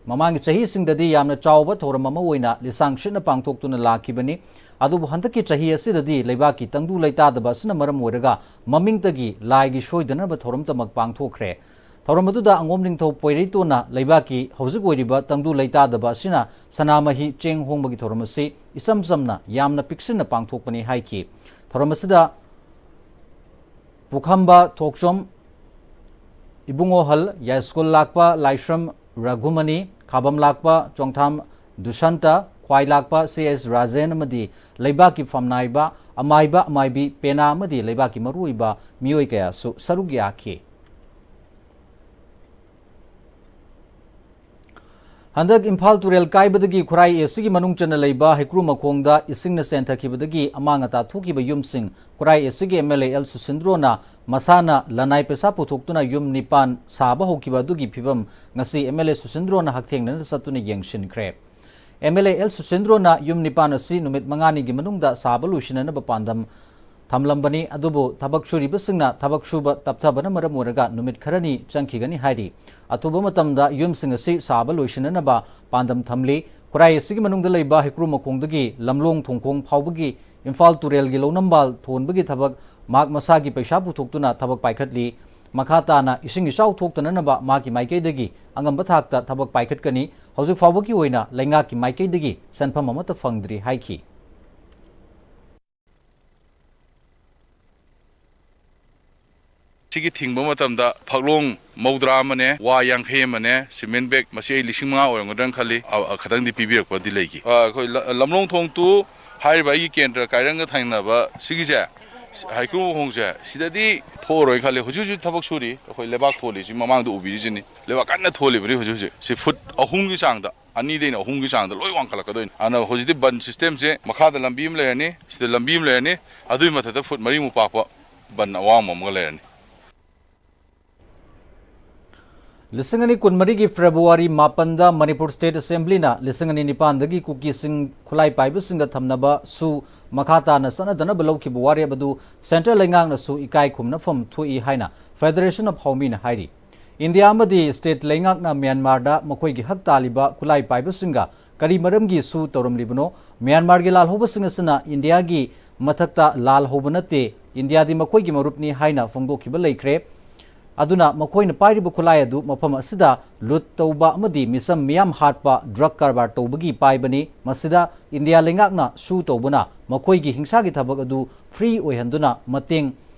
ꯃꯃꯥꯡꯒꯤ ꯆꯍꯤꯁꯤꯡꯗꯗꯤ ꯌꯥꯝꯅ ꯆꯥꯎꯕ ꯊꯧꯔꯝ ꯑꯃ ꯑꯣꯏꯅ ꯂꯤꯁꯥꯡ ꯁꯤꯠꯅ ꯄꯥꯡꯊꯣꯛꯇꯨꯅ ꯂꯥꯛꯈꯤꯕꯅꯤ꯫ ꯑꯗꯨꯕꯨ ꯍꯟꯗꯛꯀꯤ ꯆꯍꯤ ꯑꯁꯤꯗꯗꯤ ꯂꯩꯕꯥꯛꯀꯤ ꯇꯪꯗꯨ ꯂꯩꯇꯥꯗꯕ ꯑꯁꯤꯅ ꯃꯔꯝ ꯑꯣꯏꯔꯒ ꯃꯃꯤꯡꯇꯒꯤ ꯂꯥꯏꯒꯤ ꯁꯣꯏꯗꯅꯕ ꯊꯧꯔꯝꯇꯃꯛ ꯄꯥꯡꯊꯣꯛꯈ꯭ꯔꯦ꯫ ꯊꯧꯔꯝ ꯑꯗꯨꯗ ꯑꯉꯣꯝ ꯅꯤꯡꯊꯧ ꯄꯣꯏꯔꯩꯇꯣꯟꯅ ꯂꯩꯕꯥꯛꯀꯤ ꯍꯧꯖꯤꯛ ꯑꯣꯏꯔꯤꯕ ꯇꯪꯗꯨ ꯂꯩꯇꯥꯗꯕ ꯑꯁꯤꯅ ꯁꯅꯥꯃꯍꯤ ꯆꯦꯡ ꯍꯣꯡꯕꯒꯤ ꯊꯧꯔꯝ ꯑꯁꯤ ꯏꯆꯝ ꯆꯝꯅ ꯌꯥꯝꯅ ꯄꯤꯛꯁꯤꯟꯅ ꯄꯥꯡꯊꯣꯛꯄꯅꯤ ꯍꯥꯏꯈꯤ꯫ ꯊꯧꯔꯝ ꯑꯁꯤꯗ ꯄꯨꯈꯝꯕ ꯊꯣꯛꯆꯣꯝ, ꯏꯕꯨꯡꯉꯣꯍꯜ, ꯌꯥꯏꯁ꯭ꯀꯨꯜ ꯂꯥꯛꯄ ꯂꯥꯏꯁ꯭ꯔꯝ ꯔꯘꯨꯃꯅꯤ, ꯈꯥꯕꯝ ꯂꯥꯛꯄ ꯆꯣꯡꯊꯥꯝ ꯗꯨꯁꯟꯇ, ꯈ꯭ꯋꯥꯏ ꯂꯥꯛꯄ ꯁꯤ ꯑꯦꯁ ꯔꯥꯖꯦꯟ ꯑꯃꯗꯤ ꯂꯩꯕꯥꯛꯀꯤ ꯐꯝꯅꯥꯏꯕ ꯑꯃꯥꯏꯕ ꯑꯃꯥꯏꯕꯤ ꯄꯦꯅꯥ ꯑꯃꯗꯤ ꯂꯩꯕꯥꯛꯀꯤ ꯃꯔꯨꯑꯣꯏꯕ ꯃꯤꯑꯣꯏ ꯀꯌꯥꯁꯨ ꯁꯔꯨꯛ ꯌꯥꯈꯤ꯫ ꯍꯟꯗꯛ ꯏꯝꯐꯥꯜ ꯇꯨꯔꯦꯜ ꯀꯥꯏꯕꯗꯒꯤ ꯈꯨꯔꯥꯏ ꯑꯦꯁꯤꯒꯤ ꯃꯅꯨꯡ ꯆꯟꯅ ꯂꯩꯕ ꯍꯩꯀ꯭ꯔꯨ ꯃꯈꯣꯡꯗ ꯏꯁꯤꯡꯅ ꯆꯦꯟꯊꯈꯤꯕꯗꯒꯤ ꯑꯃꯥꯡ ꯑꯇꯥ ꯊꯣꯛꯈꯤꯕ ꯌꯨꯝꯁꯤꯡ ꯈꯨꯔꯥꯏ ꯑꯦꯁꯤꯒꯤ ꯑꯦꯝ ꯑꯦꯜ ꯑꯦ ꯑꯦꯜ ꯁꯨꯁꯤꯟꯗ꯭ꯔꯣꯅ ꯃꯁꯥꯅ ꯂꯅꯥꯏ ꯄꯩꯁꯥ ꯄꯨꯊꯣꯛꯇꯨꯅ ꯌꯨꯝ ꯅꯤꯄꯥꯟ ꯁꯥꯕ ꯍꯧꯈꯤꯕ ꯑꯗꯨꯒꯤ ꯐꯤꯕꯝ ꯉꯁꯤ ꯑꯦꯝ ꯑꯦꯜ ꯑꯦ ꯁꯨꯁꯤꯟꯗ꯭ꯔꯣꯅ ꯍꯛꯊꯦꯡꯅꯅ ꯆꯠꯇꯨꯅ ꯌꯦꯡꯁꯤꯟꯈ꯭ꯔꯦ꯫ ꯑꯦꯝ ꯑꯦꯜ ꯑꯦ ꯑꯦꯜ ꯁꯨꯁꯤꯟꯗ꯭ꯔꯣꯅ ꯌꯨꯝ ꯅꯤꯄꯥꯟ ꯑꯁꯤ ꯅꯨꯃꯤꯠ ꯃꯉꯥꯅꯤꯒꯤ ꯃꯅꯨꯡꯗ ꯁꯥꯕ ꯂꯣꯏꯁꯤꯟꯅꯅꯕ ꯄꯥꯟꯗꯝ ꯊꯝꯂꯝꯕꯅꯤ꯫ ꯑꯗꯨꯕꯨ ꯊꯕꯛ ꯁꯨꯔꯤꯕꯁꯤꯡꯅ ꯊꯕꯛ ꯁꯨꯕ ꯇꯞꯊꯕꯅ ꯃꯔꯝ ꯑꯣꯏꯔꯒ ꯅꯨꯃꯤꯠ ꯈꯔꯅꯤ ꯆꯪꯈꯤꯒꯅꯤ ꯍꯥꯏꯔꯤ꯫ ꯑꯊꯨꯕ ꯃꯇꯝꯗ ꯌꯨꯝꯁꯤꯡ ꯑꯁꯤ ꯁꯥꯕ ꯂꯣꯏꯁꯤꯟꯅꯅꯕ ꯄꯥꯟꯗꯝ ꯊꯝꯂꯤ꯫ ꯈꯨꯔꯥꯏ ꯑꯁꯤꯒꯤ ꯃꯅꯨꯡꯗ ꯂꯩꯕ ꯍꯩꯀ꯭ꯔꯨ ꯃꯈꯣꯡꯗꯒꯤ ꯂꯝꯂꯣꯡ ꯊꯣꯡꯈꯣꯡ ꯐꯥꯎꯕꯒꯤ ꯏꯝꯐꯥꯜ ꯇꯨꯔꯦꯜꯒꯤ ꯂꯧꯅꯝꯕꯥꯜ ꯊꯣꯟꯕꯒꯤ ꯊꯕꯛ ꯃꯍꯥꯛ ꯃꯁꯥꯒꯤ ꯄꯩꯁꯥ ꯄꯨꯊꯣꯛꯇꯨꯅ ꯊꯕꯛ ꯄꯥꯏꯈꯠꯂꯤ꯫ ꯃꯈꯥ ꯇꯥꯅ ꯏꯁꯤꯡ ꯏꯆꯥꯎ ꯊꯣꯛꯇꯅꯅꯕ ꯃꯍꯥꯛꯀꯤ ꯃꯥꯏꯀꯩꯗꯒꯤ ꯑꯉꯝꯕ ꯊꯥꯛꯇ ꯊꯕꯛ ꯄꯥꯏꯈꯠꯀꯅꯤ꯫ ꯍꯧꯖꯤꯛ ꯐꯥꯎꯕꯒꯤ ꯑꯣꯏꯅ ꯂꯩꯉꯥꯛꯀꯤ ꯃꯥꯏꯀꯩꯗꯒꯤ ꯁꯦꯟꯐꯝ ꯑꯃꯠꯇ ꯐꯪꯗ꯭ꯔꯤ ꯍꯥꯏꯈꯤ꯫ ꯁꯤꯒꯤ ꯊꯤꯡꯕ ꯃꯇꯝꯗ ꯐꯛꯂꯣꯡ ꯃꯧꯗ꯭ꯔꯥ ꯑꯃꯅꯦ, ꯋꯥ ꯌꯥꯡꯈꯩ ꯑꯃꯅꯦ, ꯁꯤꯃꯦꯟ ꯕꯦꯒ ꯃꯁꯤ ꯑꯩ ꯂꯤꯁꯤꯡ ꯃꯉꯥ ꯑꯣꯏꯔꯝꯒꯗ꯭ꯔꯅ ꯈꯜꯂꯤ, ꯑ, ꯑ, ꯈꯇꯪꯗꯤ ꯄꯤꯕꯤꯔꯛꯄꯗꯤ ꯂꯩꯈꯤ꯫ ꯑ, ꯑꯩꯈꯣꯏ ꯂ-, ꯂꯝꯂꯣꯡ ꯊꯣꯡ ꯇꯨ ꯍꯥꯏꯔꯤꯕ ꯑꯩꯒꯤ ꯀꯦꯟꯗ꯭ꯔ ꯀꯥꯏꯔꯪꯒ ꯊꯪꯅꯕ ꯁꯤꯒꯤꯁꯦ, ꯍꯩꯀ꯭ꯔꯨ ꯃꯈꯣꯡꯁꯦ, ꯁꯤꯗꯗꯤ ꯊꯣꯛꯑꯔꯣꯏꯅ ꯈꯜꯂꯤ꯫ ꯍꯧꯖꯤꯛ ꯍꯧꯖꯤꯛ ꯊꯕꯛ ꯁꯨꯔꯤ, ꯑꯩꯈꯣꯏ ꯂꯩꯕꯥꯛ ꯊꯣꯜꯂꯤꯁꯤ ꯃꯃꯥꯡꯗ ꯎꯕꯤꯔꯤꯁꯤꯅꯤ, ꯂꯩꯕꯥꯛ ꯀꯟꯅ ꯊꯣꯜꯂꯤꯕꯅꯤ ꯍꯧꯖꯤꯛ ꯍꯧꯖꯤꯛ꯫ ꯁꯤ ꯐꯨꯠ ꯑꯍꯨꯝꯒꯤ ꯆꯥꯡꯗ, ꯑꯅꯤꯗꯩꯅ ꯑꯍꯨꯝꯒꯤ ꯆꯥꯡꯗ ꯂꯣꯏ ꯋꯥꯡꯈꯠꯂꯛꯀꯗꯣꯏꯅꯤ꯫ ꯑꯗꯨꯅ ꯍꯧꯖꯤꯛꯇꯤ ꯕꯟ ꯁꯤꯁꯇꯦꯝꯁꯦ, ꯃꯈꯥꯗ ꯂꯝꯕꯤ ꯑꯃ ꯂꯩꯔꯅꯤ, ꯁꯤꯗ ꯂꯝꯕꯤ ꯑꯃ ꯂꯩꯔꯅꯤ, ꯑꯗꯨꯒꯤ ꯃꯊꯛꯇ ꯐꯨꯠ ꯃꯔꯤꯃꯨꯛ ꯄꯥꯛꯄ ꯕꯟ ꯑꯋꯥꯡꯕ ꯑꯃꯒ ꯂꯩꯔꯅꯤ꯫ ꯂꯤꯁꯤꯡ ꯑꯅꯤ ꯀꯨꯟꯃꯔꯤꯒꯤ ꯐꯦꯕ꯭ꯔꯨꯋꯥꯔꯤ ꯃꯥꯄꯟꯗ ꯃꯅꯤꯄꯨꯔ ꯁ꯭ꯇꯦꯠ ꯑꯦꯁꯦꯝꯕ꯭ꯂꯤꯅ ꯂꯤꯁꯤꯡ ꯑꯅꯤ ꯅꯤꯄꯥꯟꯗꯒꯤ ꯀꯨꯀꯤꯁꯤꯡ ꯈꯨꯠꯂꯥꯏ ꯄꯥꯏꯕꯁꯤꯡꯒ ꯊꯝꯅꯕ ꯁꯨ ꯃꯈꯥ ꯇꯥꯅ ꯆꯠꯅꯗꯅꯕ ꯂꯧꯈꯤꯕ ꯋꯥꯔꯦꯞ ꯑꯗꯨ ꯁꯦꯟꯇ꯭ꯔꯦꯜ ꯂꯩꯉꯥꯛꯅꯁꯨ ꯏꯀꯥꯏ ꯈꯨꯝꯅꯐꯝ ꯊꯣꯛꯏ ꯍꯥꯏꯅ ꯐꯦꯗꯔꯦꯁꯟ ꯑꯣꯐ ꯍꯥꯎꯃꯤꯅ ꯍꯥꯏꯔꯤ꯫ ꯏꯟꯗꯤꯌꯥ ꯑꯃꯗꯤ ꯁ꯭ꯇꯦꯠ ꯂꯩꯉꯥꯛꯅ ꯃ꯭ꯌꯥꯟꯃꯥꯔꯗ ꯃꯈꯣꯏꯒꯤ ꯍꯛ ꯇꯥꯜꯂꯤꯕ ꯈꯨꯠꯂꯥꯏ ꯄꯥꯏꯕꯁꯤꯡꯒ ꯀꯔꯤ ꯃꯔꯝꯒꯤ ꯁꯨ ꯇꯧꯔꯝꯂꯤꯕꯅꯣ? ꯃ꯭ꯌꯥꯟꯃꯥꯔꯒꯤ ꯂꯥꯜꯍꯧꯕꯁꯤꯡ ꯑꯁꯤꯅ ꯏꯟꯗꯤꯌꯥꯒꯤ ꯃꯊꯛꯇ ꯂꯥꯜꯍꯧꯕ ꯅꯠꯇꯦ, ꯏꯟꯗꯤꯌꯥꯗꯤ ꯃꯈꯣꯏꯒꯤ ꯃꯔꯨꯞꯅꯤ ꯍꯥꯏꯅ ꯐꯣꯡꯗꯣꯛꯈꯤꯕ ꯂꯩꯈ꯭ꯔꯦ꯫ ꯑꯗꯨꯅ ꯃꯈꯣꯏꯅ ꯄꯥꯏꯔꯤꯕ ꯈꯨꯠꯂꯥꯏ ꯑꯗꯨ ꯃꯐꯝ ꯑꯁꯤꯗ ꯂꯨꯠ ꯇꯧꯕ ꯑꯃꯗꯤ ꯃꯤꯆꯝ ꯃꯤꯌꯥꯝ ꯍꯥꯠꯄ, ꯗ꯭ꯔꯒ ꯀꯔꯕꯥꯔ ꯇꯧꯕꯒꯤ ꯄꯥꯏꯕꯅꯤ꯫ ꯃꯁꯤꯗ ꯏꯟꯗꯤꯌꯥ ꯂꯩꯉꯥꯛꯅ ꯁꯨ ꯇꯧꯕꯅ ꯃꯈꯣꯏꯒꯤ ꯍꯤꯡꯁꯥꯒꯤ ꯊꯕꯛ ꯑꯗꯨ ꯐ꯭ꯔꯤ ꯑꯣꯏꯍꯟꯗꯨꯅ ꯃꯇꯦꯡ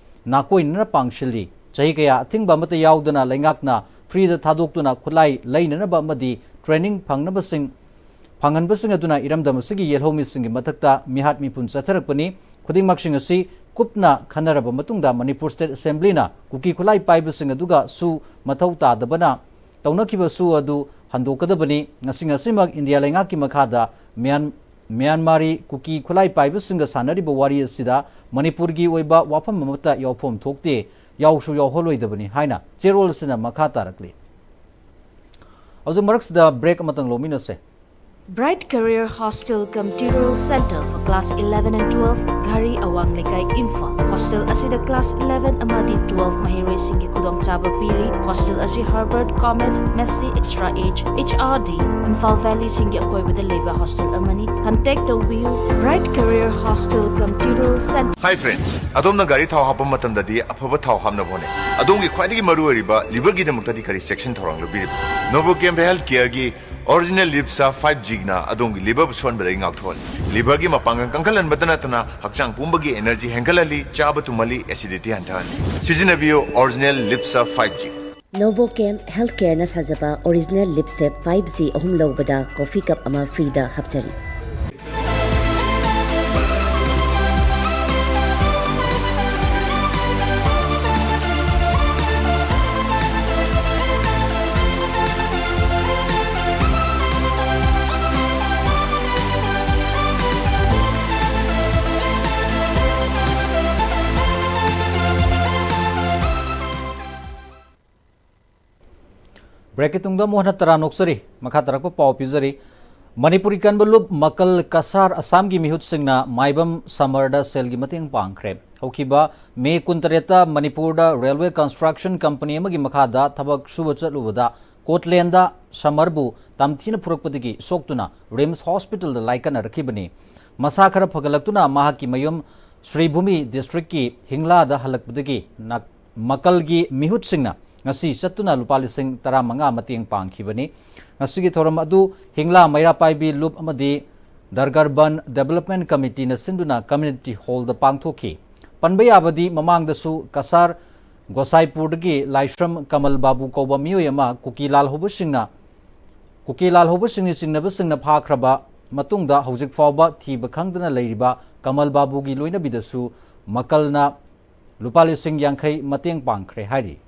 ꯅꯥꯀꯣꯏꯅꯅ ꯄꯥꯡꯁꯤꯜꯂꯤ꯫ ꯆꯍꯤ ꯀꯌꯥ ꯑꯊꯤꯡꯕ ꯑꯃꯠꯇ ꯌꯥꯎꯗꯅ ꯂꯩꯉꯥꯛꯅ ꯐ꯭ꯔꯤꯗ ꯊꯥꯗꯣꯛꯇꯨꯅ ꯈꯨꯠꯂꯥꯏ ꯂꯩꯅꯅꯕ ꯑꯃꯗꯤ ꯇ꯭ꯔꯦꯅꯤꯡ ꯐꯪꯅꯕꯁꯤꯡ, ꯐꯪꯍꯟꯕꯁꯤꯡ ꯑꯗꯨꯅ ꯏꯔꯝꯗꯝ ꯑꯁꯤꯒꯤ ꯌꯦꯜꯍꯧꯃꯤꯁꯤꯡꯒꯤ ꯃꯊꯛꯇ ꯃꯤꯍꯥꯠ ꯃꯤꯄꯨꯟ ꯆꯠꯊꯔꯛꯄꯅꯤ꯫ ꯈꯨꯗꯤꯡꯃꯛꯁꯤꯡ ꯑꯁꯤ ꯀꯨꯞꯅ ꯈꯟꯅꯔꯕ ꯃꯇꯨꯡꯗ ꯃꯅꯤꯄꯨꯔ ꯁ꯭ꯇꯦꯠ ꯑꯦꯁꯦꯝꯕ꯭ꯂꯤꯅ ꯀꯨꯀꯤ ꯈꯨꯠꯂꯥꯏ ꯄꯥꯏꯕꯁꯤꯡ ꯑꯗꯨꯒ ꯁꯨ ꯃꯊꯧ ꯇꯥꯗꯕꯅ ꯇꯧꯅꯈꯤꯕ ꯁꯨ ꯑꯗꯨ ꯍꯟꯗꯣꯛꯀꯗꯕꯅꯤ꯫ ꯉꯁꯤ ꯉꯁꯤꯃꯛ ꯏꯟꯗꯤꯌꯥ ꯂꯩꯉꯥꯛꯀꯤ ꯃꯈꯥꯗ ꯃ꯭ꯌꯥꯟ-, ꯃ꯭ꯌꯥꯟꯃꯥꯔꯤ ꯀꯨꯀꯤ ꯈꯨꯠꯂꯥꯏ ꯄꯥꯏꯕꯁꯤꯡꯒ ꯁꯥꯟꯅꯔꯤꯕ ꯋꯥꯔꯤ ꯑꯁꯤꯗ ꯃꯅꯤꯄꯨꯔꯒꯤ ꯑꯣꯏꯕ ꯋꯥꯐꯝ ꯑꯃꯠꯇ ꯌꯥꯎꯐꯝ ꯊꯣꯛꯇꯦ, ꯌꯥꯎꯁꯨ ꯌꯥꯎꯍꯜꯂꯣꯏꯗꯕꯅꯤ ꯍꯥꯏꯅ ꯆꯦꯔꯣꯜ ꯑꯁꯤꯅ ꯃꯈꯥ ꯇꯥꯔꯛꯂꯤ꯫ ꯍꯧꯖꯤꯛ ꯃꯔꯛꯁꯤꯗ ꯕ꯭ꯔꯦꯛ ꯑꯃꯇꯪ ꯂꯧꯃꯤꯟꯅꯁꯦ꯫ Bright Career Hostel cum Tutorial Center for Class eleven and twelve, Ghari, Awang Lekai, Imphal. Hostel ꯑꯁꯤꯗ class eleven ꯑꯃꯗꯤ twelve ꯃꯍꯩꯔꯣꯏꯁꯤꯡꯒꯤ ꯈꯨꯗꯣꯡꯆꯥꯕ ꯄꯤꯔꯤ꯫ Hostel ꯑꯁꯤ Harvard, Comet, Massey, Extra Age, H R D, Imphal Valley ꯁꯤꯡꯒꯤ ꯑꯀꯣꯏꯕꯗ ꯂꯩꯕ hostel ꯑꯃꯅꯤ꯫ Contact ꯇꯧꯕꯤꯌꯨ, Bright Career Hostel cum Tutorial Center. Hi friends, ꯑꯗꯣꯝꯅ ꯒꯥꯔꯤ ꯊꯥꯎ ꯍꯥꯞꯄ ꯃꯇꯝꯗꯗꯤ ꯑꯐꯕ ꯊꯥꯎ ꯍꯥꯞꯅꯕ ꯍꯣꯠꯅꯩ꯫ ꯑꯗꯣꯝꯒꯤ ꯈ꯭ꯋꯥꯏꯗꯒꯤ ꯃꯔꯨꯑꯣꯏꯔꯤꯕ liver ꯒꯤꯗꯃꯛꯇꯗꯤ ꯀꯔꯤ ꯆꯦꯛꯁꯤꯟ ꯊꯧꯔꯥꯡ ꯂꯧꯕꯤꯔꯤꯕ? Novochem Health Care ꯒꯤ Original Lipsa five G ꯅ ꯑꯗꯣꯝꯒꯤ liver ꯕꯨ ꯁꯣꯟꯕꯗꯒꯤ ꯉꯥꯛꯊꯣꯛꯍꯜꯂꯤ꯫ Liver ꯒꯤ ꯃꯄꯥꯡꯒꯜ ꯀꯟꯈꯠꯍꯟꯕꯇ ꯅꯠꯇꯅ ꯍꯛꯆꯥꯡ ꯄꯨꯝꯕꯒꯤ energy ꯍꯦꯟꯒꯠꯍꯜꯂꯤ, ꯆꯥꯕ ꯇꯨꯝꯍꯜꯂꯤ, acidity ꯍꯟꯊꯍꯜꯂꯤ꯫ ꯁꯤꯖꯤꯟꯅꯕꯤꯌꯨ Original Lipsa five G꯫ Novochem Health Care ꯅ ꯁꯥꯖꯕ Original Lipsa five G ꯑꯍꯨꯝ ꯂꯧꯕꯗ coffee cup ꯑꯃ free ꯗ ꯍꯥꯞꯆꯔꯤ꯫ Break ꯀꯤ ꯇꯨꯡꯗ ꯑꯃꯨꯛ ꯍꯟꯅ ꯇꯔꯥꯝꯅ ꯑꯣꯛꯆꯔꯤ꯫ ꯃꯈꯥ ꯇꯥꯔꯛꯄ ꯄꯥꯎ ꯄꯤꯖꯔꯤ꯫ ꯃꯅꯤꯄꯨꯔꯤ ꯀꯟꯕ ꯂꯨꯞ ꯃꯀꯜ ꯀꯁꯥꯔ ꯑꯁꯥꯝꯒꯤ ꯃꯤꯍꯨꯠꯁꯤꯡꯅ ꯃꯥꯏꯕꯝ ꯁꯃꯔꯗ ꯁꯦꯜꯒꯤ ꯃꯇꯦꯡ ꯄꯥꯡꯈ꯭ꯔꯦ꯫ ꯍꯧꯈꯤꯕ ꯃꯦ ꯀꯨꯟꯇꯔꯦꯠꯇ ꯃꯅꯤꯄꯨꯔꯗ railway construction company ꯑꯃꯒꯤ ꯃꯈꯥꯗ ꯊꯕꯛ ꯁꯨꯕ ꯆꯠꯂꯨꯕꯗ ꯀꯣꯠꯂꯦꯟꯗ ꯁꯃꯔꯕꯨ ꯇꯝꯊꯤꯅ ꯐꯨꯔꯛꯄꯗꯒꯤ ꯁꯣꯛꯇꯨꯅ RIMS hospital ꯗ ꯂꯥꯏꯀꯠꯅꯔꯛꯈꯤꯕꯅꯤ꯫ ꯃꯁꯥ ꯈꯔ ꯐꯒꯠꯂꯛꯇꯨꯅ ꯃꯍꯥꯛꯀꯤ ꯃꯌꯨꯝ ꯁ꯭ꯔꯤꯚꯨꯃꯤ district ꯀꯤ ꯍꯤꯡꯂꯥꯗ ꯍꯜꯂꯛꯄꯗꯒꯤ ꯅꯥꯛ-, ꯃꯀꯜꯒꯤ ꯃꯤꯍꯨꯠꯁꯤꯡꯅ ꯉꯁꯤ ꯆꯠꯇꯨꯅ ꯂꯨꯄꯥ ꯂꯤꯁꯤꯡ ꯇꯔꯥꯃꯉꯥ ꯃꯇꯦꯡ ꯄꯥꯡꯈꯤꯕꯅꯤ꯫ ꯉꯁꯤꯒꯤ ꯊꯧꯔꯝ ꯑꯗꯨ ꯍꯤꯡꯂꯥ ꯃꯩꯔꯥ ꯄꯥꯏꯕꯤ ꯂꯨꯞ ꯑꯃꯗꯤ ꯗꯔꯒꯔꯕꯟ Development Committee ꯅ ꯁꯤꯟꯗꯨꯅ community hall ꯗ ꯄꯥꯡꯊꯣꯛꯈꯤ꯫ ꯄꯟꯕ ꯌꯥꯕꯗꯤ ꯃꯃꯥꯡꯗꯁꯨ ꯀꯁꯥꯔ ꯒꯣꯁꯥꯏꯄꯨꯔꯗꯒꯤ ꯂꯥꯏꯁ꯭ꯔꯝ ꯀꯃꯜ ꯕꯥꯕꯨ ꯀꯧꯕ ꯃꯤꯑꯣꯏ ꯑꯃ ꯀꯨꯀꯤ ꯂꯥꯜꯍꯧꯕꯁꯤꯡꯅ, ꯀꯨꯀꯤ ꯂꯥꯜꯍꯧꯕꯁꯤꯡꯅ ꯆꯤꯡꯅꯕꯁꯤꯡꯅ ꯐꯥꯈ꯭ꯔꯕ ꯃꯇꯨꯡꯗ ꯍꯧꯖꯤꯛ ꯐꯥꯎꯕ ꯊꯤꯕ ꯈꯪꯗꯅ ꯂꯩꯔꯤꯕ ꯀꯃꯜ ꯕꯥꯕꯨꯒꯤ ꯂꯣꯏꯅꯕꯤꯗꯁꯨ ꯃꯀꯜꯅ ꯂꯨꯄꯥ ꯂꯤꯁꯤꯡ ꯌꯥꯡꯈꯩ ꯃꯇꯦꯡ ꯄꯥꯡꯈ꯭ꯔꯦ ꯍꯥꯏꯔꯤ꯫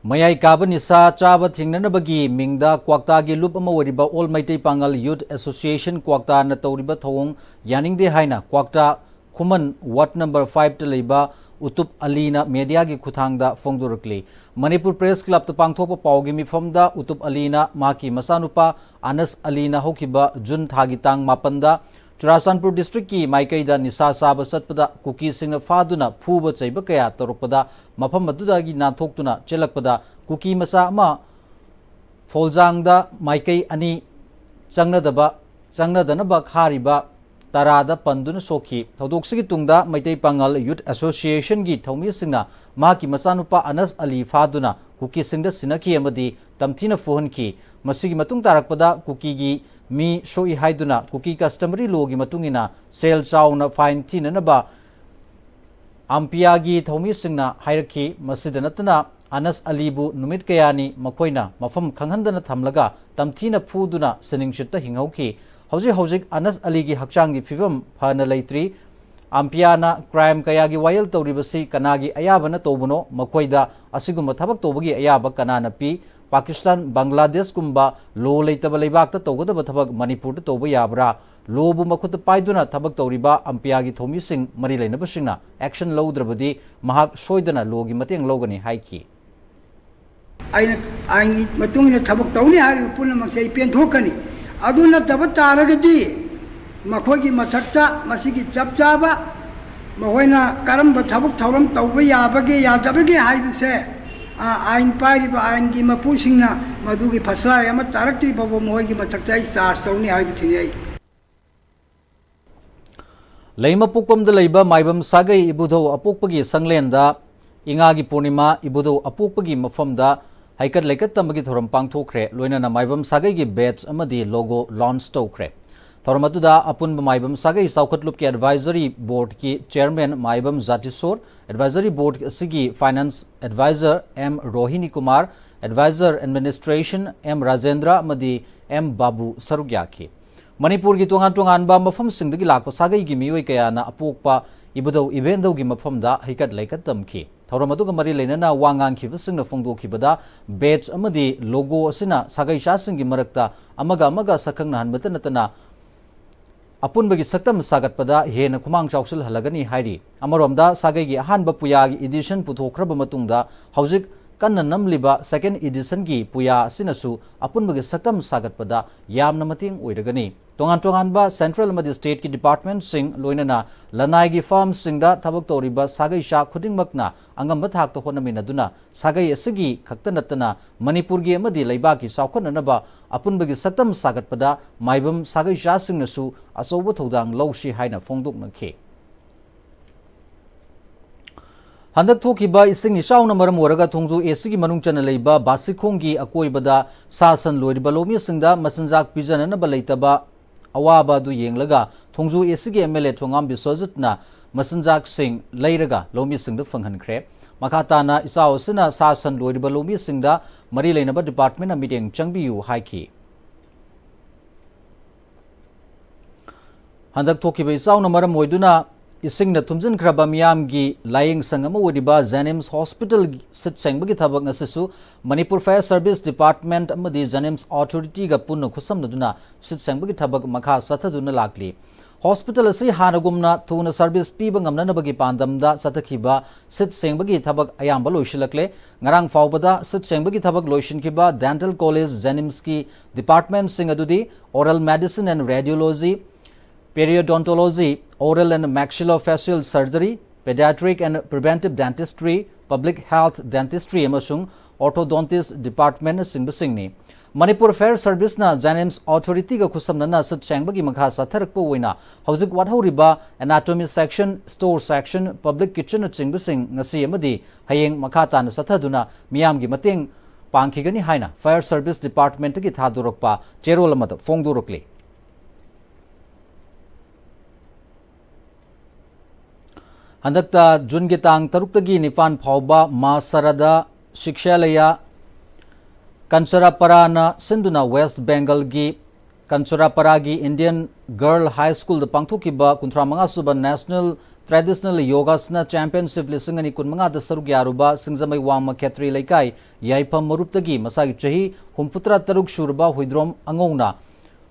ꯃꯌꯥꯏ ꯀꯥꯕ ꯅꯤꯁꯥ ꯆꯥꯕ ꯊꯤꯡꯅꯅꯕꯒꯤ ꯃꯤꯡꯗ ꯀ꯭ꯋꯥꯛꯇꯥꯒꯤ ꯂꯨꯞ ꯑꯃ ꯑꯣꯏꯔꯤꯕ All ꯃꯩꯇꯩ ꯄꯥꯉꯜ Youth Association ꯀ꯭ꯋꯥꯛꯇꯥꯅ ꯇꯧꯔꯤꯕ ꯊꯧꯑꯣꯡ ꯌꯥꯅꯤꯡꯗꯦ ꯍꯥꯏꯅ ꯀ꯭ꯋꯥꯛꯇꯥ ꯈꯨꯃꯟ ꯋꯥꯔꯗ ꯅꯝꯕꯔ ꯐꯥꯏꯚꯇ ꯂꯩꯕ ꯎꯇꯨꯞ ꯑꯂꯤꯅ ꯃꯦꯗꯤꯌꯥꯒꯤ ꯈꯨꯠꯊꯥꯡꯗ ꯐꯣꯡꯗꯣꯔꯛꯂꯤ꯫ ꯃꯅꯤꯄꯨꯔ ꯄ꯭ꯔꯦꯁ ꯀ꯭ꯂꯕꯇ ꯄꯥꯡꯊꯣꯛꯄ ꯄꯥꯎꯒꯤ ꯃꯤꯐꯝꯗ ꯎꯇꯨꯞ ꯑꯂꯤꯅ ꯃꯍꯥꯛꯀꯤ ꯃꯆꯥꯅꯨꯄꯥ ꯑꯅꯁ ꯑꯂꯤꯅ ꯍꯧꯈꯤꯕ ꯖꯨꯟ ꯊꯥꯒꯤ ꯇꯥꯡ ꯃꯥꯄꯟꯗ ꯆꯨꯔꯥꯆꯥꯟꯄꯨꯔ ꯗꯤꯁꯇ꯭ꯔꯤꯛꯀꯤ ꯃꯥꯏꯀꯩꯗ ꯅꯤꯁꯥ ꯆꯥꯕ ꯆꯠꯄꯗ ꯀꯨꯀꯤꯁꯤꯡꯅ ꯐꯥꯗꯨꯅ ꯐꯨꯕ ꯆꯩꯕ ꯀꯌꯥ ꯇꯧꯔꯛꯄꯗ ꯃꯐꯝ ꯑꯗꯨꯗꯒꯤ ꯅꯥꯟꯊꯣꯛꯇꯨꯅ ꯆꯦꯜꯂꯛꯄꯗ ꯀꯨꯀꯤ ꯃꯆꯥ ꯑꯃ ꯐꯣꯜꯖꯥꯡꯗ ꯃꯥꯏꯀꯩ ꯑꯅꯤ ꯆꯪꯅꯗꯕ, ꯆꯪꯅꯗꯅꯕ ꯈꯥꯔꯤꯕ ꯇꯔꯥꯗ ꯄꯟꯗꯨꯅ ꯁꯣꯛꯈꯤ꯫ ꯊꯧꯗꯣꯛꯁꯤꯒꯤ ꯇꯨꯡꯗ ꯃꯩꯇꯩ ꯄꯥꯉꯜ ꯌꯨꯠ ꯑꯦꯁꯣꯁꯤꯌꯦꯁꯟꯒꯤ ꯊꯧꯃꯤꯁꯤꯡꯅ ꯃꯍꯥꯛꯀꯤ ꯃꯆꯥꯅꯨꯄꯥ ꯑꯅꯁ ꯑꯂꯤ ꯐꯥꯗꯨꯅ ꯀꯨꯀꯤꯁꯤꯡꯗ ꯁꯤꯟꯅꯈꯤ ꯑꯃꯗꯤ ꯇꯝꯊꯤꯅ ꯐꯨꯍꯟꯈꯤ꯫ ꯃꯁꯤꯒꯤ ꯃꯇꯨꯡ ꯇꯥꯔꯛꯄꯗ ꯀꯨꯀꯤꯒꯤ ꯃꯤ ꯁꯣꯛꯏ ꯍꯥꯏꯗꯨꯅ ꯀꯨꯀꯤ ꯀꯁꯇꯃꯔꯤ ꯂꯣꯒꯤ ꯃꯇꯨꯡ ꯏꯟꯅ ꯁꯦꯜ ꯆꯥꯎꯅ ꯐꯥꯏꯟ ꯊꯤꯅꯅꯕ ꯑꯝꯄꯤꯌꯥꯒꯤ ꯊꯧꯃꯤꯁꯤꯡꯅ ꯍꯥꯏꯔꯛꯈꯤ꯫ ꯃꯁꯤꯗ ꯅꯠꯇꯅ ꯑꯅꯁ ꯑꯂꯤꯕꯨ ꯅꯨꯃꯤꯠ ꯀꯌꯥꯅꯤ ꯃꯈꯣꯏꯅ ꯃꯐꯝ ꯈꯪꯍꯟꯗꯅ ꯊꯝꯂꯒ ꯇꯝꯊꯤꯅ ꯐꯨꯗꯨꯅ ꯁꯤꯅꯤꯡꯁꯤꯠꯇ ꯍꯤꯡꯍꯧꯈꯤ꯫ ꯍꯧꯖꯤꯛ ꯍꯧꯖꯤꯛ ꯑꯅꯁ ꯑꯂꯤꯒꯤ ꯍꯛꯆꯥꯡꯒꯤ ꯐꯤꯕꯝ ꯐꯅ ꯂꯩꯇ꯭ꯔꯤ꯫ ꯑꯝꯄꯤꯌꯥꯅ ꯀ꯭ꯔꯥꯏꯝ ꯀꯌꯥꯒꯤ ꯋꯥꯌꯦꯜ ꯇꯧꯔꯤꯕꯁꯤ ꯀꯅꯥꯒꯤ ꯑꯌꯥꯕꯅ ꯇꯧꯕꯅꯣ? ꯃꯈꯣꯏꯗ ꯑꯁꯤꯒꯨꯝꯕ ꯊꯕꯛ ꯇꯧꯕꯒꯤ ꯑꯌꯥꯕ ꯀꯅꯥꯅ ꯄꯤ? ꯄꯥꯀꯤꯁꯇꯥꯟ, ꯕꯪꯒ꯭ꯂꯥꯗꯦꯁꯀꯨꯝꯕ ꯂꯣ ꯂꯩꯇꯕ ꯂꯩꯕꯥꯛꯇ ꯇꯧꯒꯗꯕ ꯊꯕꯛ ꯃꯅꯤꯄꯨꯔꯗ ꯇꯧꯕ ꯌꯥꯕ꯭ꯔꯥ? ꯂꯣꯕꯨ ꯃꯈꯨꯠꯇ ꯄꯥꯏꯗꯨꯅ ꯊꯕꯛ ꯇꯧꯔꯤꯕ ꯑꯝꯄꯤꯌꯥꯒꯤ ꯊꯧꯃꯤꯁꯤꯡ ꯃꯔꯤ ꯂꯩꯅꯕꯁꯤꯡꯅ ꯑꯦꯛꯁꯟ ꯂꯧꯗ꯭ꯔꯕꯗꯤ ꯃꯍꯥꯛ ꯁꯣꯏꯗꯅ ꯂꯣꯒꯤ ꯃꯇꯦꯡ ꯂꯧꯒꯅꯤ ꯍꯥꯏꯈꯤ꯫ ꯑꯩꯅ ꯑꯥꯏꯟꯒꯤ ꯃꯇꯨꯡ ꯏꯟꯅ ꯊꯕꯛ ꯇꯧꯅꯤ ꯍꯥꯏꯔꯤꯕ ꯄꯨꯝꯅꯃꯛꯁꯦ ꯑꯩ ꯄꯦꯟꯊꯣꯛꯀꯅꯤ꯫ ꯑꯗꯨ ꯅꯠꯇꯕ ꯇꯥꯔꯒꯗꯤ ꯃꯈꯣꯏꯒꯤ ꯃꯊꯛꯇ ꯃꯁꯤꯒꯤ ꯆꯞ ꯆꯥꯕ ꯃꯈꯣꯏꯅ ꯀꯔꯝꯕ ꯊꯕꯛ ꯊꯧꯔꯝ ꯇꯧꯕ ꯌꯥꯕꯒꯦ ꯌꯥꯗꯕꯒꯦ ꯍꯥꯏꯕꯁꯦ, ꯑ, ꯑꯥꯏꯟ ꯄꯥꯏꯔꯤꯕ ꯑꯥꯏꯟꯒꯤ ꯃꯄꯨꯁꯤꯡꯅ ꯃꯗꯨꯒꯤ ꯐꯁꯂꯥ ꯑꯃ ꯇꯥꯔꯛꯇ꯭ꯔꯤ ꯐꯥꯎꯕ ꯃꯈꯣꯏꯒꯤ ꯃꯊꯛꯇ ꯑꯩ ꯆꯥꯔꯖ ꯇꯧꯅꯤ ꯍꯥꯏꯕꯁꯤꯅꯤ ꯑꯩ꯫ ꯂꯩꯃꯄꯣꯛꯄꯝꯗ ꯂꯩꯕ ꯃꯥꯏꯕꯝ ꯁꯥꯒꯩ ꯏꯕꯨꯙꯧ ꯑꯄꯣꯛꯄꯒꯤ ꯁꯪꯂꯦꯟꯗ ꯏꯉꯥꯒꯤ ꯄꯨꯔꯅꯤꯃꯥ, ꯏꯕꯨꯙꯧ ꯑꯄꯣꯛꯄꯒꯤ ꯃꯐꯝꯗ ꯍꯩꯀꯠ ꯂꯩꯀꯠ ꯇꯝꯕꯒꯤ ꯊꯧꯔꯝ ꯄꯥꯡꯊꯣꯛꯈ꯭ꯔꯦ꯫ ꯂꯣꯏꯅꯅ ꯃꯥꯏꯕꯝ ꯁꯥꯒꯩꯒꯤ ꯕꯦꯠꯆ ꯑꯃꯗꯤ ꯂꯣꯒꯣ ꯂꯣꯟꯆ ꯇꯧꯈ꯭ꯔꯦ꯫ ꯊꯧꯔꯝ ꯑꯗꯨꯗ ꯑꯄꯨꯟꯕ ꯃꯥꯏꯕꯝ ꯁꯥꯒꯩ ꯆꯥꯎꯈꯠꯂꯨꯞꯀꯤ ꯑꯦꯗꯚꯥꯏꯖꯔꯤ ꯕꯣꯔꯗꯀꯤ chairman Maibam Jatishor, advisory board ꯑꯁꯤꯒꯤ finance adviser M Rohini Kumar, adviser administration M Rajendra ꯑꯃꯗꯤ ꯑꯦꯝ ꯕꯥꯕꯨ ꯁꯔꯨꯛ ꯌꯥꯈꯤ꯫ ꯃꯅꯤꯄꯨꯔꯒꯤ ꯇꯣꯉꯥꯟ ꯇꯣꯉꯥꯟꯕ ꯃꯐꯝꯁꯤꯡꯗꯒꯤ ꯂꯥꯛꯄ ꯁꯥꯒꯩꯒꯤ ꯃꯤꯑꯣꯏ ꯀꯌꯥꯅ ꯑꯄꯣꯛꯄ ꯏꯕꯨꯙꯧ ꯏꯕꯦꯟꯙꯧꯒꯤ ꯃꯐꯝꯗ ꯍꯩꯀꯠ ꯂꯩꯀꯠ ꯇꯝꯈꯤ꯫ ꯊꯧꯔꯝ ꯑꯗꯨꯒ ꯃꯔꯤ ꯂꯩꯅꯅ ꯋꯥ ꯉꯥꯡꯈꯤꯕꯁꯤꯡꯅ ꯐꯣꯡꯗꯣꯛꯈꯤꯕꯗ, ꯕꯦꯠꯆ ꯑꯃꯗꯤ ꯂꯣꯒꯣ ꯑꯁꯤꯅ ꯁꯥꯒꯩ ꯁꯥꯁꯤꯡꯒꯤ ꯃꯔꯛꯇ ꯑꯃꯒ ꯑꯃꯒ ꯁꯛꯈꯪꯅꯍꯟꯕꯇ ꯅꯠꯇꯅ ꯑꯄꯨꯟꯕꯒꯤ ꯁꯛꯇꯝ ꯁꯥꯒꯠꯄꯗ ꯍꯦꯟꯅ ꯈꯨꯃꯥꯡ ꯆꯥꯎꯁꯤꯜꯍꯜꯂꯒꯅꯤ ꯍꯥꯏꯔꯤ꯫ ꯑꯃꯔꯣꯝꯗ ꯁꯥꯒꯩꯒꯤ ꯑꯍꯥꯟꯕ ꯄꯨꯌꯥꯒꯤ edition ꯄꯨꯊꯣꯛꯈ꯭ꯔꯕ ꯃꯇꯨꯡꯗ ꯍꯧꯖꯤꯛ ꯀꯟꯅ ꯅꯝꯂꯤꯕ second editionꯒꯤ ꯄꯨꯌꯥ ꯑꯁꯤꯅꯁꯨ ꯑꯄꯨꯟꯕꯒꯤ ꯁꯛꯇꯝ ꯁꯥꯒꯠꯄꯗ ꯌꯥꯝꯅ ꯃꯇꯦꯡ ꯑꯣꯏꯔꯒꯅꯤ꯫ ꯇꯣꯉꯥꯟ ꯇꯣꯉꯥꯟꯕ central ꯑꯃꯗꯤ stateꯀꯤ departmentꯁꯤꯡ, ꯂꯣꯏꯅꯅ ꯂꯅꯥꯏꯒꯤ firmꯁꯤꯡꯗ ꯊꯕꯛ ꯇꯧꯔꯤꯕ ꯁꯥꯒꯩꯁꯥ ꯈꯨꯗꯤꯡꯃꯛꯅ ꯑꯉꯝꯕ ꯊꯥꯛꯇ ꯍꯣꯠꯅꯃꯤꯟꯅꯗꯨꯅ ꯁꯥꯒꯩ ꯑꯁꯤꯒꯤ ꯈꯛꯇ ꯅꯠꯇꯅ ꯃꯅꯤꯄꯨꯔꯒꯤ ꯑꯃꯗꯤ ꯂꯩꯕꯥꯛꯀꯤ ꯆꯥꯎꯈꯠꯅꯅꯕ ꯑꯄꯨꯟꯕꯒꯤ ꯁꯛꯇꯝ ꯁꯥꯒꯠꯄꯗ ꯃꯥꯏꯕꯝ ꯁꯥꯒꯩ ꯆꯥꯁꯤꯡꯅꯁꯨ ꯑꯆꯧꯕ ꯊꯧꯗꯥꯡ ꯂꯧꯁꯤ ꯍꯥꯏꯅ ꯐꯣꯡꯗꯣꯛꯅꯈꯤ꯫ ꯍꯟꯗꯛ ꯊꯣꯛꯈꯤꯕ ꯏꯁꯤꯡ ꯏꯆꯥꯎꯅ ꯃꯔꯝ ꯑꯣꯏꯔꯒ ꯊꯣꯡꯖꯨ ꯑꯦꯁꯤꯒꯤ ꯃꯅꯨꯡ ꯆꯟꯅ ꯂꯩꯕ ꯕꯥꯁꯤꯈꯣꯡꯒꯤ ꯑꯀꯣꯏꯕꯗ ꯁꯥ ꯁꯟ ꯂꯣꯏꯔꯤꯕ ꯂꯧꯃꯤꯁꯤꯡꯗ ꯃꯆꯤꯟꯖꯥꯛ ꯄꯤꯖꯅꯅꯕ ꯂꯩꯇꯕ ꯑꯋꯥꯕ ꯑꯗꯨ ꯌꯦꯡꯂꯒ ꯊꯣꯡꯖꯨ ꯑꯦꯁꯤꯒꯤ MLA ꯊꯣꯉꯥꯝ ꯕꯤꯁ꯭ꯋꯖꯤꯠꯅ ꯃꯆꯤꯟꯖꯥꯛꯁꯤꯡ ꯂꯩꯔꯒ ꯂꯧꯃꯤꯁꯤꯡꯗ ꯐꯪꯍꯟꯈ꯭ꯔꯦ꯫ ꯃꯈꯥ ꯇꯥꯅ ꯏꯆꯥꯎ ꯑꯁꯤꯅ ꯁꯥ ꯁꯟ ꯂꯣꯏꯔꯤꯕ ꯂꯧꯃꯤꯁꯤꯡꯗ ꯃꯔꯤ ꯂꯩꯅꯕ departmentꯅ ꯃꯤꯠꯌꯦꯡ ꯆꯪꯕꯤꯌꯨ ꯍꯥꯏꯈꯤ꯫ ꯍꯟꯗꯛ ꯊꯣꯛꯈꯤꯕ ꯏꯆꯥꯎꯅ ꯃꯔꯝ ꯑꯣꯏꯗꯨꯅ ꯏꯁꯤꯡꯅ ꯊꯨꯝꯖꯤꯟꯈ꯭ꯔꯕ ꯃꯤꯌꯥꯝꯒꯤ ꯂꯥꯌꯦꯡ ꯁꯪ ꯑꯃ ꯑꯣꯏꯔꯤꯕ JNIMS Hospital ꯁꯤꯠ ꯁꯦꯡꯕꯒꯤ ꯊꯕꯛ ꯉꯁꯤꯁꯨ Manipur Fire Service Department ꯑꯃꯗꯤ JNIMS Authorityꯒ ꯄꯨꯟꯅ ꯈꯨꯠꯁꯝꯅꯗꯨꯅ ꯁꯤꯠ ꯁꯦꯡꯕꯒꯤ ꯊꯕꯛ ꯃꯈꯥ ꯆꯠꯊꯗꯨꯅ ꯂꯥꯛꯂꯤ꯫ Hospital ꯑꯁꯤ ꯍꯥꯟꯅꯒꯨꯝꯅ ꯊꯨꯅ service ꯄꯤꯕ ꯉꯝꯅꯅꯕꯒꯤ ꯄꯥꯟꯗꯝꯗ ꯆꯠꯊꯈꯤꯕ ꯁꯤꯠ ꯁꯦꯡꯕꯒꯤ ꯊꯕꯛ ꯑꯌꯥꯝꯕ ꯂꯣꯏꯁꯤꯜꯂꯛꯂꯦ꯫ ꯉꯔꯥꯡ ꯐꯥꯎꯕꯗ ꯁꯤꯠ ꯁꯦꯡꯕꯒꯤ ꯊꯕꯛ ꯂꯣꯏꯁꯤꯟꯈꯤꯕ Dental College JNIMSꯀꯤ departmentꯁꯤꯡ ꯑꯗꯨꯗꯤ Oral Medicine and Radiology, Periodontology, Oral and Maxillofacial Surgery, Pediatric and Preventive Dentistry, Public Health Dentistry ꯑꯃꯁꯨꯡ Orthodontist departmentꯅꯆꯤꯡꯕꯁꯤꯡꯅꯤ꯫ Manipur Fire Serviceꯅ JNIMS Authorityꯒ ꯈꯨꯠꯁꯝꯅꯅ ꯁꯤꯠ ꯁꯦꯡꯕꯒꯤ ꯃꯈꯥ ꯆꯠꯊꯔꯛꯄ ꯑꯣꯏꯅ ꯍꯧꯖꯤꯛ ꯋꯥꯠꯍꯧꯔꯤꯕ anatomy section, store section, public kitchenꯅꯆꯤꯡꯕꯁꯤꯡ ꯉꯁꯤ ꯑꯃꯗꯤ ꯍꯌꯦꯡ ꯃꯈꯥ ꯇꯥꯅ ꯆꯠꯊꯗꯨꯅ ꯃꯤꯌꯥꯝꯒꯤ ꯃꯇꯦꯡ ꯄꯥꯡꯈꯤꯒꯅꯤ ꯍꯥꯏꯅ Fire Service Departmentꯇꯒꯤ ꯊꯥꯗꯣꯔꯛꯄ ꯆꯦꯔꯣꯜ ꯑꯃꯗ ꯐꯣꯡꯗꯣꯔꯛꯂꯤ꯫ ꯍꯟꯗꯛꯇ ꯖꯨꯟꯒꯤ ꯇꯥꯡ ꯇꯔꯨꯛꯇꯒꯤ ꯅꯤꯄꯥꯟ ꯐꯥꯎꯕ ꯃꯥ ꯁꯥꯔꯗꯥ ꯁꯤꯛꯁꯥꯂꯌꯥ ꯀꯟꯆꯔꯥꯄꯥꯔꯥꯅ ꯁꯤꯟꯗꯨꯅ ꯋꯦꯁ꯭ꯠ ꯕꯦꯡꯒꯜꯒꯤ ꯀꯟꯆꯔꯥꯄꯥꯔꯥꯒꯤ Indian Girl High Schoolꯗ ꯄꯥꯡꯊꯣꯛꯈꯤꯕ ꯀꯨꯟꯊ꯭ꯔꯥ ꯃꯉꯥ ꯁꯨꯕ National Traditional Yogasana Championship ꯂꯤꯁꯤꯡ ꯑꯅꯤ ꯀꯨꯟꯃꯉꯥꯗ ꯁꯔꯨꯛ ꯌꯥꯔꯨꯕ ꯁꯤꯡꯖꯃꯩ ꯋꯥꯡꯃ ꯈꯦꯇ꯭ꯔꯤ ꯂꯩꯀꯥꯏ ꯌꯥꯏꯐꯝ ꯃꯔꯨꯞꯇꯒꯤ ꯃꯁꯥꯒꯤ ꯆꯍꯤ ꯍꯨꯝꯐꯨꯇꯔꯥ ꯇꯔꯨꯛ ꯁꯨꯔꯕ ꯍꯨꯏꯗ꯭ꯔꯣꯝ ꯑꯉꯧꯅ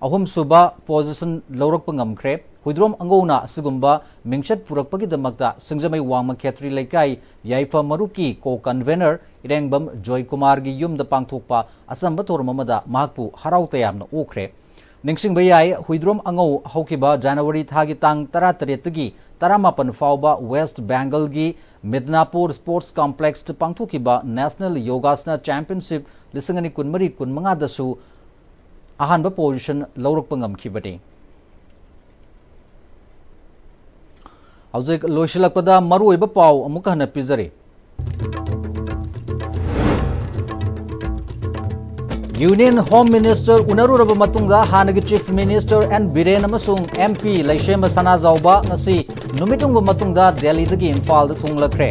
ꯑꯍꯨꯝꯁꯨꯕ position ꯂꯧꯔꯛꯄ ꯉꯝꯈ꯭ꯔꯦ꯫ ꯍꯨꯏꯗ꯭ꯔꯣꯝ ꯑꯉꯧꯅ ꯑꯁꯤꯒꯨꯝꯕ ꯃꯤꯡꯆꯠ ꯄꯨꯔꯛꯄꯒꯤꯗꯃꯛꯇ ꯁꯤꯡꯖꯃꯩ ꯋꯥꯡꯃ ꯈꯦꯇ꯭ꯔꯤ ꯂꯩꯀꯥꯏ ꯌꯥꯏꯐ ꯃꯔꯨꯞꯀꯤ co-convener ꯏꯔꯦꯡꯕꯝ ꯖꯣꯏꯀꯨꯃꯥꯔꯒꯤ ꯌꯨꯝꯗ ꯄꯥꯡꯊꯣꯛꯄ ꯑꯆꯝꯕ ꯊꯧꯔꯝ ꯑꯃꯗ ꯃꯍꯥꯛꯄꯨ ꯍꯔꯥꯎ ꯇꯌꯥꯝꯅ ꯑꯣꯛꯈ꯭ꯔꯦ꯫ ꯅꯤꯡꯁꯤꯡꯕ ꯌꯥꯏ, ꯍꯨꯏꯗ꯭ꯔꯣꯝ ꯑꯉꯧ ꯍꯧꯈꯤꯕ ꯖꯅꯋꯥꯔꯤ ꯊꯥꯒꯤ ꯇꯥꯡ ꯇꯔꯥꯇꯔꯦꯠꯇꯒꯤ ꯇꯔꯥꯃꯥꯄꯟ ꯐꯥꯎꯕ ꯋꯦꯁ꯭ꯠ ꯕꯦꯡꯒꯜꯒꯤ ꯃꯤꯗꯅꯥꯄꯨꯔ Sports Complexꯇ ꯄꯥꯡꯊꯣꯛꯈꯤꯕ National Yogasana Championship ꯂꯤꯁꯤꯡ ꯑꯅꯤ ꯀꯨꯟꯃꯔꯤ ꯀꯨꯟꯃꯉꯥꯗꯁꯨ ꯑꯍꯥꯟꯕ position ꯂꯧꯔꯛꯄ ꯉꯝꯈꯤꯕꯅꯤ꯫ ꯍꯧꯖꯤꯛ ꯂꯣꯏꯁꯤꯜꯂꯛꯄꯗ ꯃꯔꯨꯑꯣꯏꯕ ꯄꯥꯎ ꯑꯃꯨꯛ ꯍꯟꯅ ꯄꯤꯖꯔꯤ꯫ Union Home Minister ꯎꯅꯔꯨꯔꯕ ꯃꯇꯨꯡꯗ ꯍꯥꯟꯅꯒꯤ Chief Minister ꯑꯦꯟ ꯕꯤꯔꯦꯟ ꯑꯃꯁꯨꯡ MP ꯂꯩꯁꯦꯝꯕ ꯁꯅꯥꯖꯥꯎꯕ ꯉꯁꯤ ꯅꯨꯃꯤꯠ ꯍꯨꯝꯒꯤ ꯃꯇꯨꯡꯗ ꯗꯦꯜꯂꯤꯗꯒꯤ ꯏꯝꯐꯥꯜꯗ ꯊꯨꯡꯂꯈ꯭ꯔꯦ꯫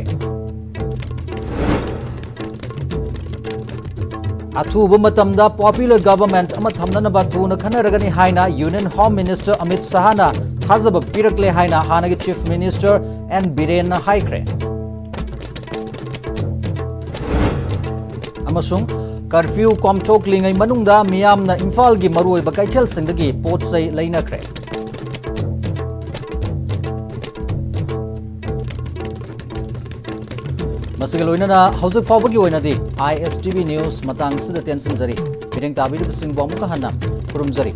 ꯑꯊꯨꯕ ꯃꯇꯝꯗ popular government ꯑꯃ ꯊꯝꯅꯅꯕ ꯊꯨꯅ ꯈꯟꯅꯔꯒꯅꯤ ꯍꯥꯏꯅ Union Home Minister ꯑꯃꯤꯠ ꯁꯍꯥꯅ ꯊꯥꯖꯕ ꯄꯤꯔꯛꯂꯦ ꯍꯥꯏꯅ ꯍꯥꯟꯅꯒꯤ Chief Minister ꯑꯦꯟ ꯕꯤꯔꯦꯟꯅ ꯍꯥꯏꯈ꯭ꯔꯦ꯫ ꯑꯃꯁꯨꯡ curfew ꯀꯣꯝꯊꯣꯛꯂꯤꯉꯩ ꯃꯅꯨꯡꯗ ꯃꯤꯌꯥꯝꯅ ꯏꯝꯐꯥꯜꯒꯤ ꯃꯔꯨꯑꯣꯏꯕ ꯀꯩꯊꯦꯜꯁꯤꯡꯗꯒꯤ ꯄꯣꯠ ꯆꯩ ꯂꯩꯅꯈ꯭ꯔꯦ꯫ ꯃꯁꯤꯒ ꯂꯣꯏꯅꯅ ꯍꯧꯖꯤꯛ ꯐꯥꯎꯕꯒꯤ ꯑꯣꯏꯅꯗꯤ ISTV News ꯃꯇꯥꯡ ꯑꯁꯤꯗ ꯇꯦꯟꯁꯤꯟꯖꯔꯤ꯫ ꯃꯤꯠꯌꯦꯡ ꯇꯥꯕꯤꯔꯤꯕꯁꯤꯡꯕꯨ ꯑꯃꯨꯛꯀ ꯍꯟꯅ ꯈꯨꯔꯨꯝꯖꯔꯤ꯫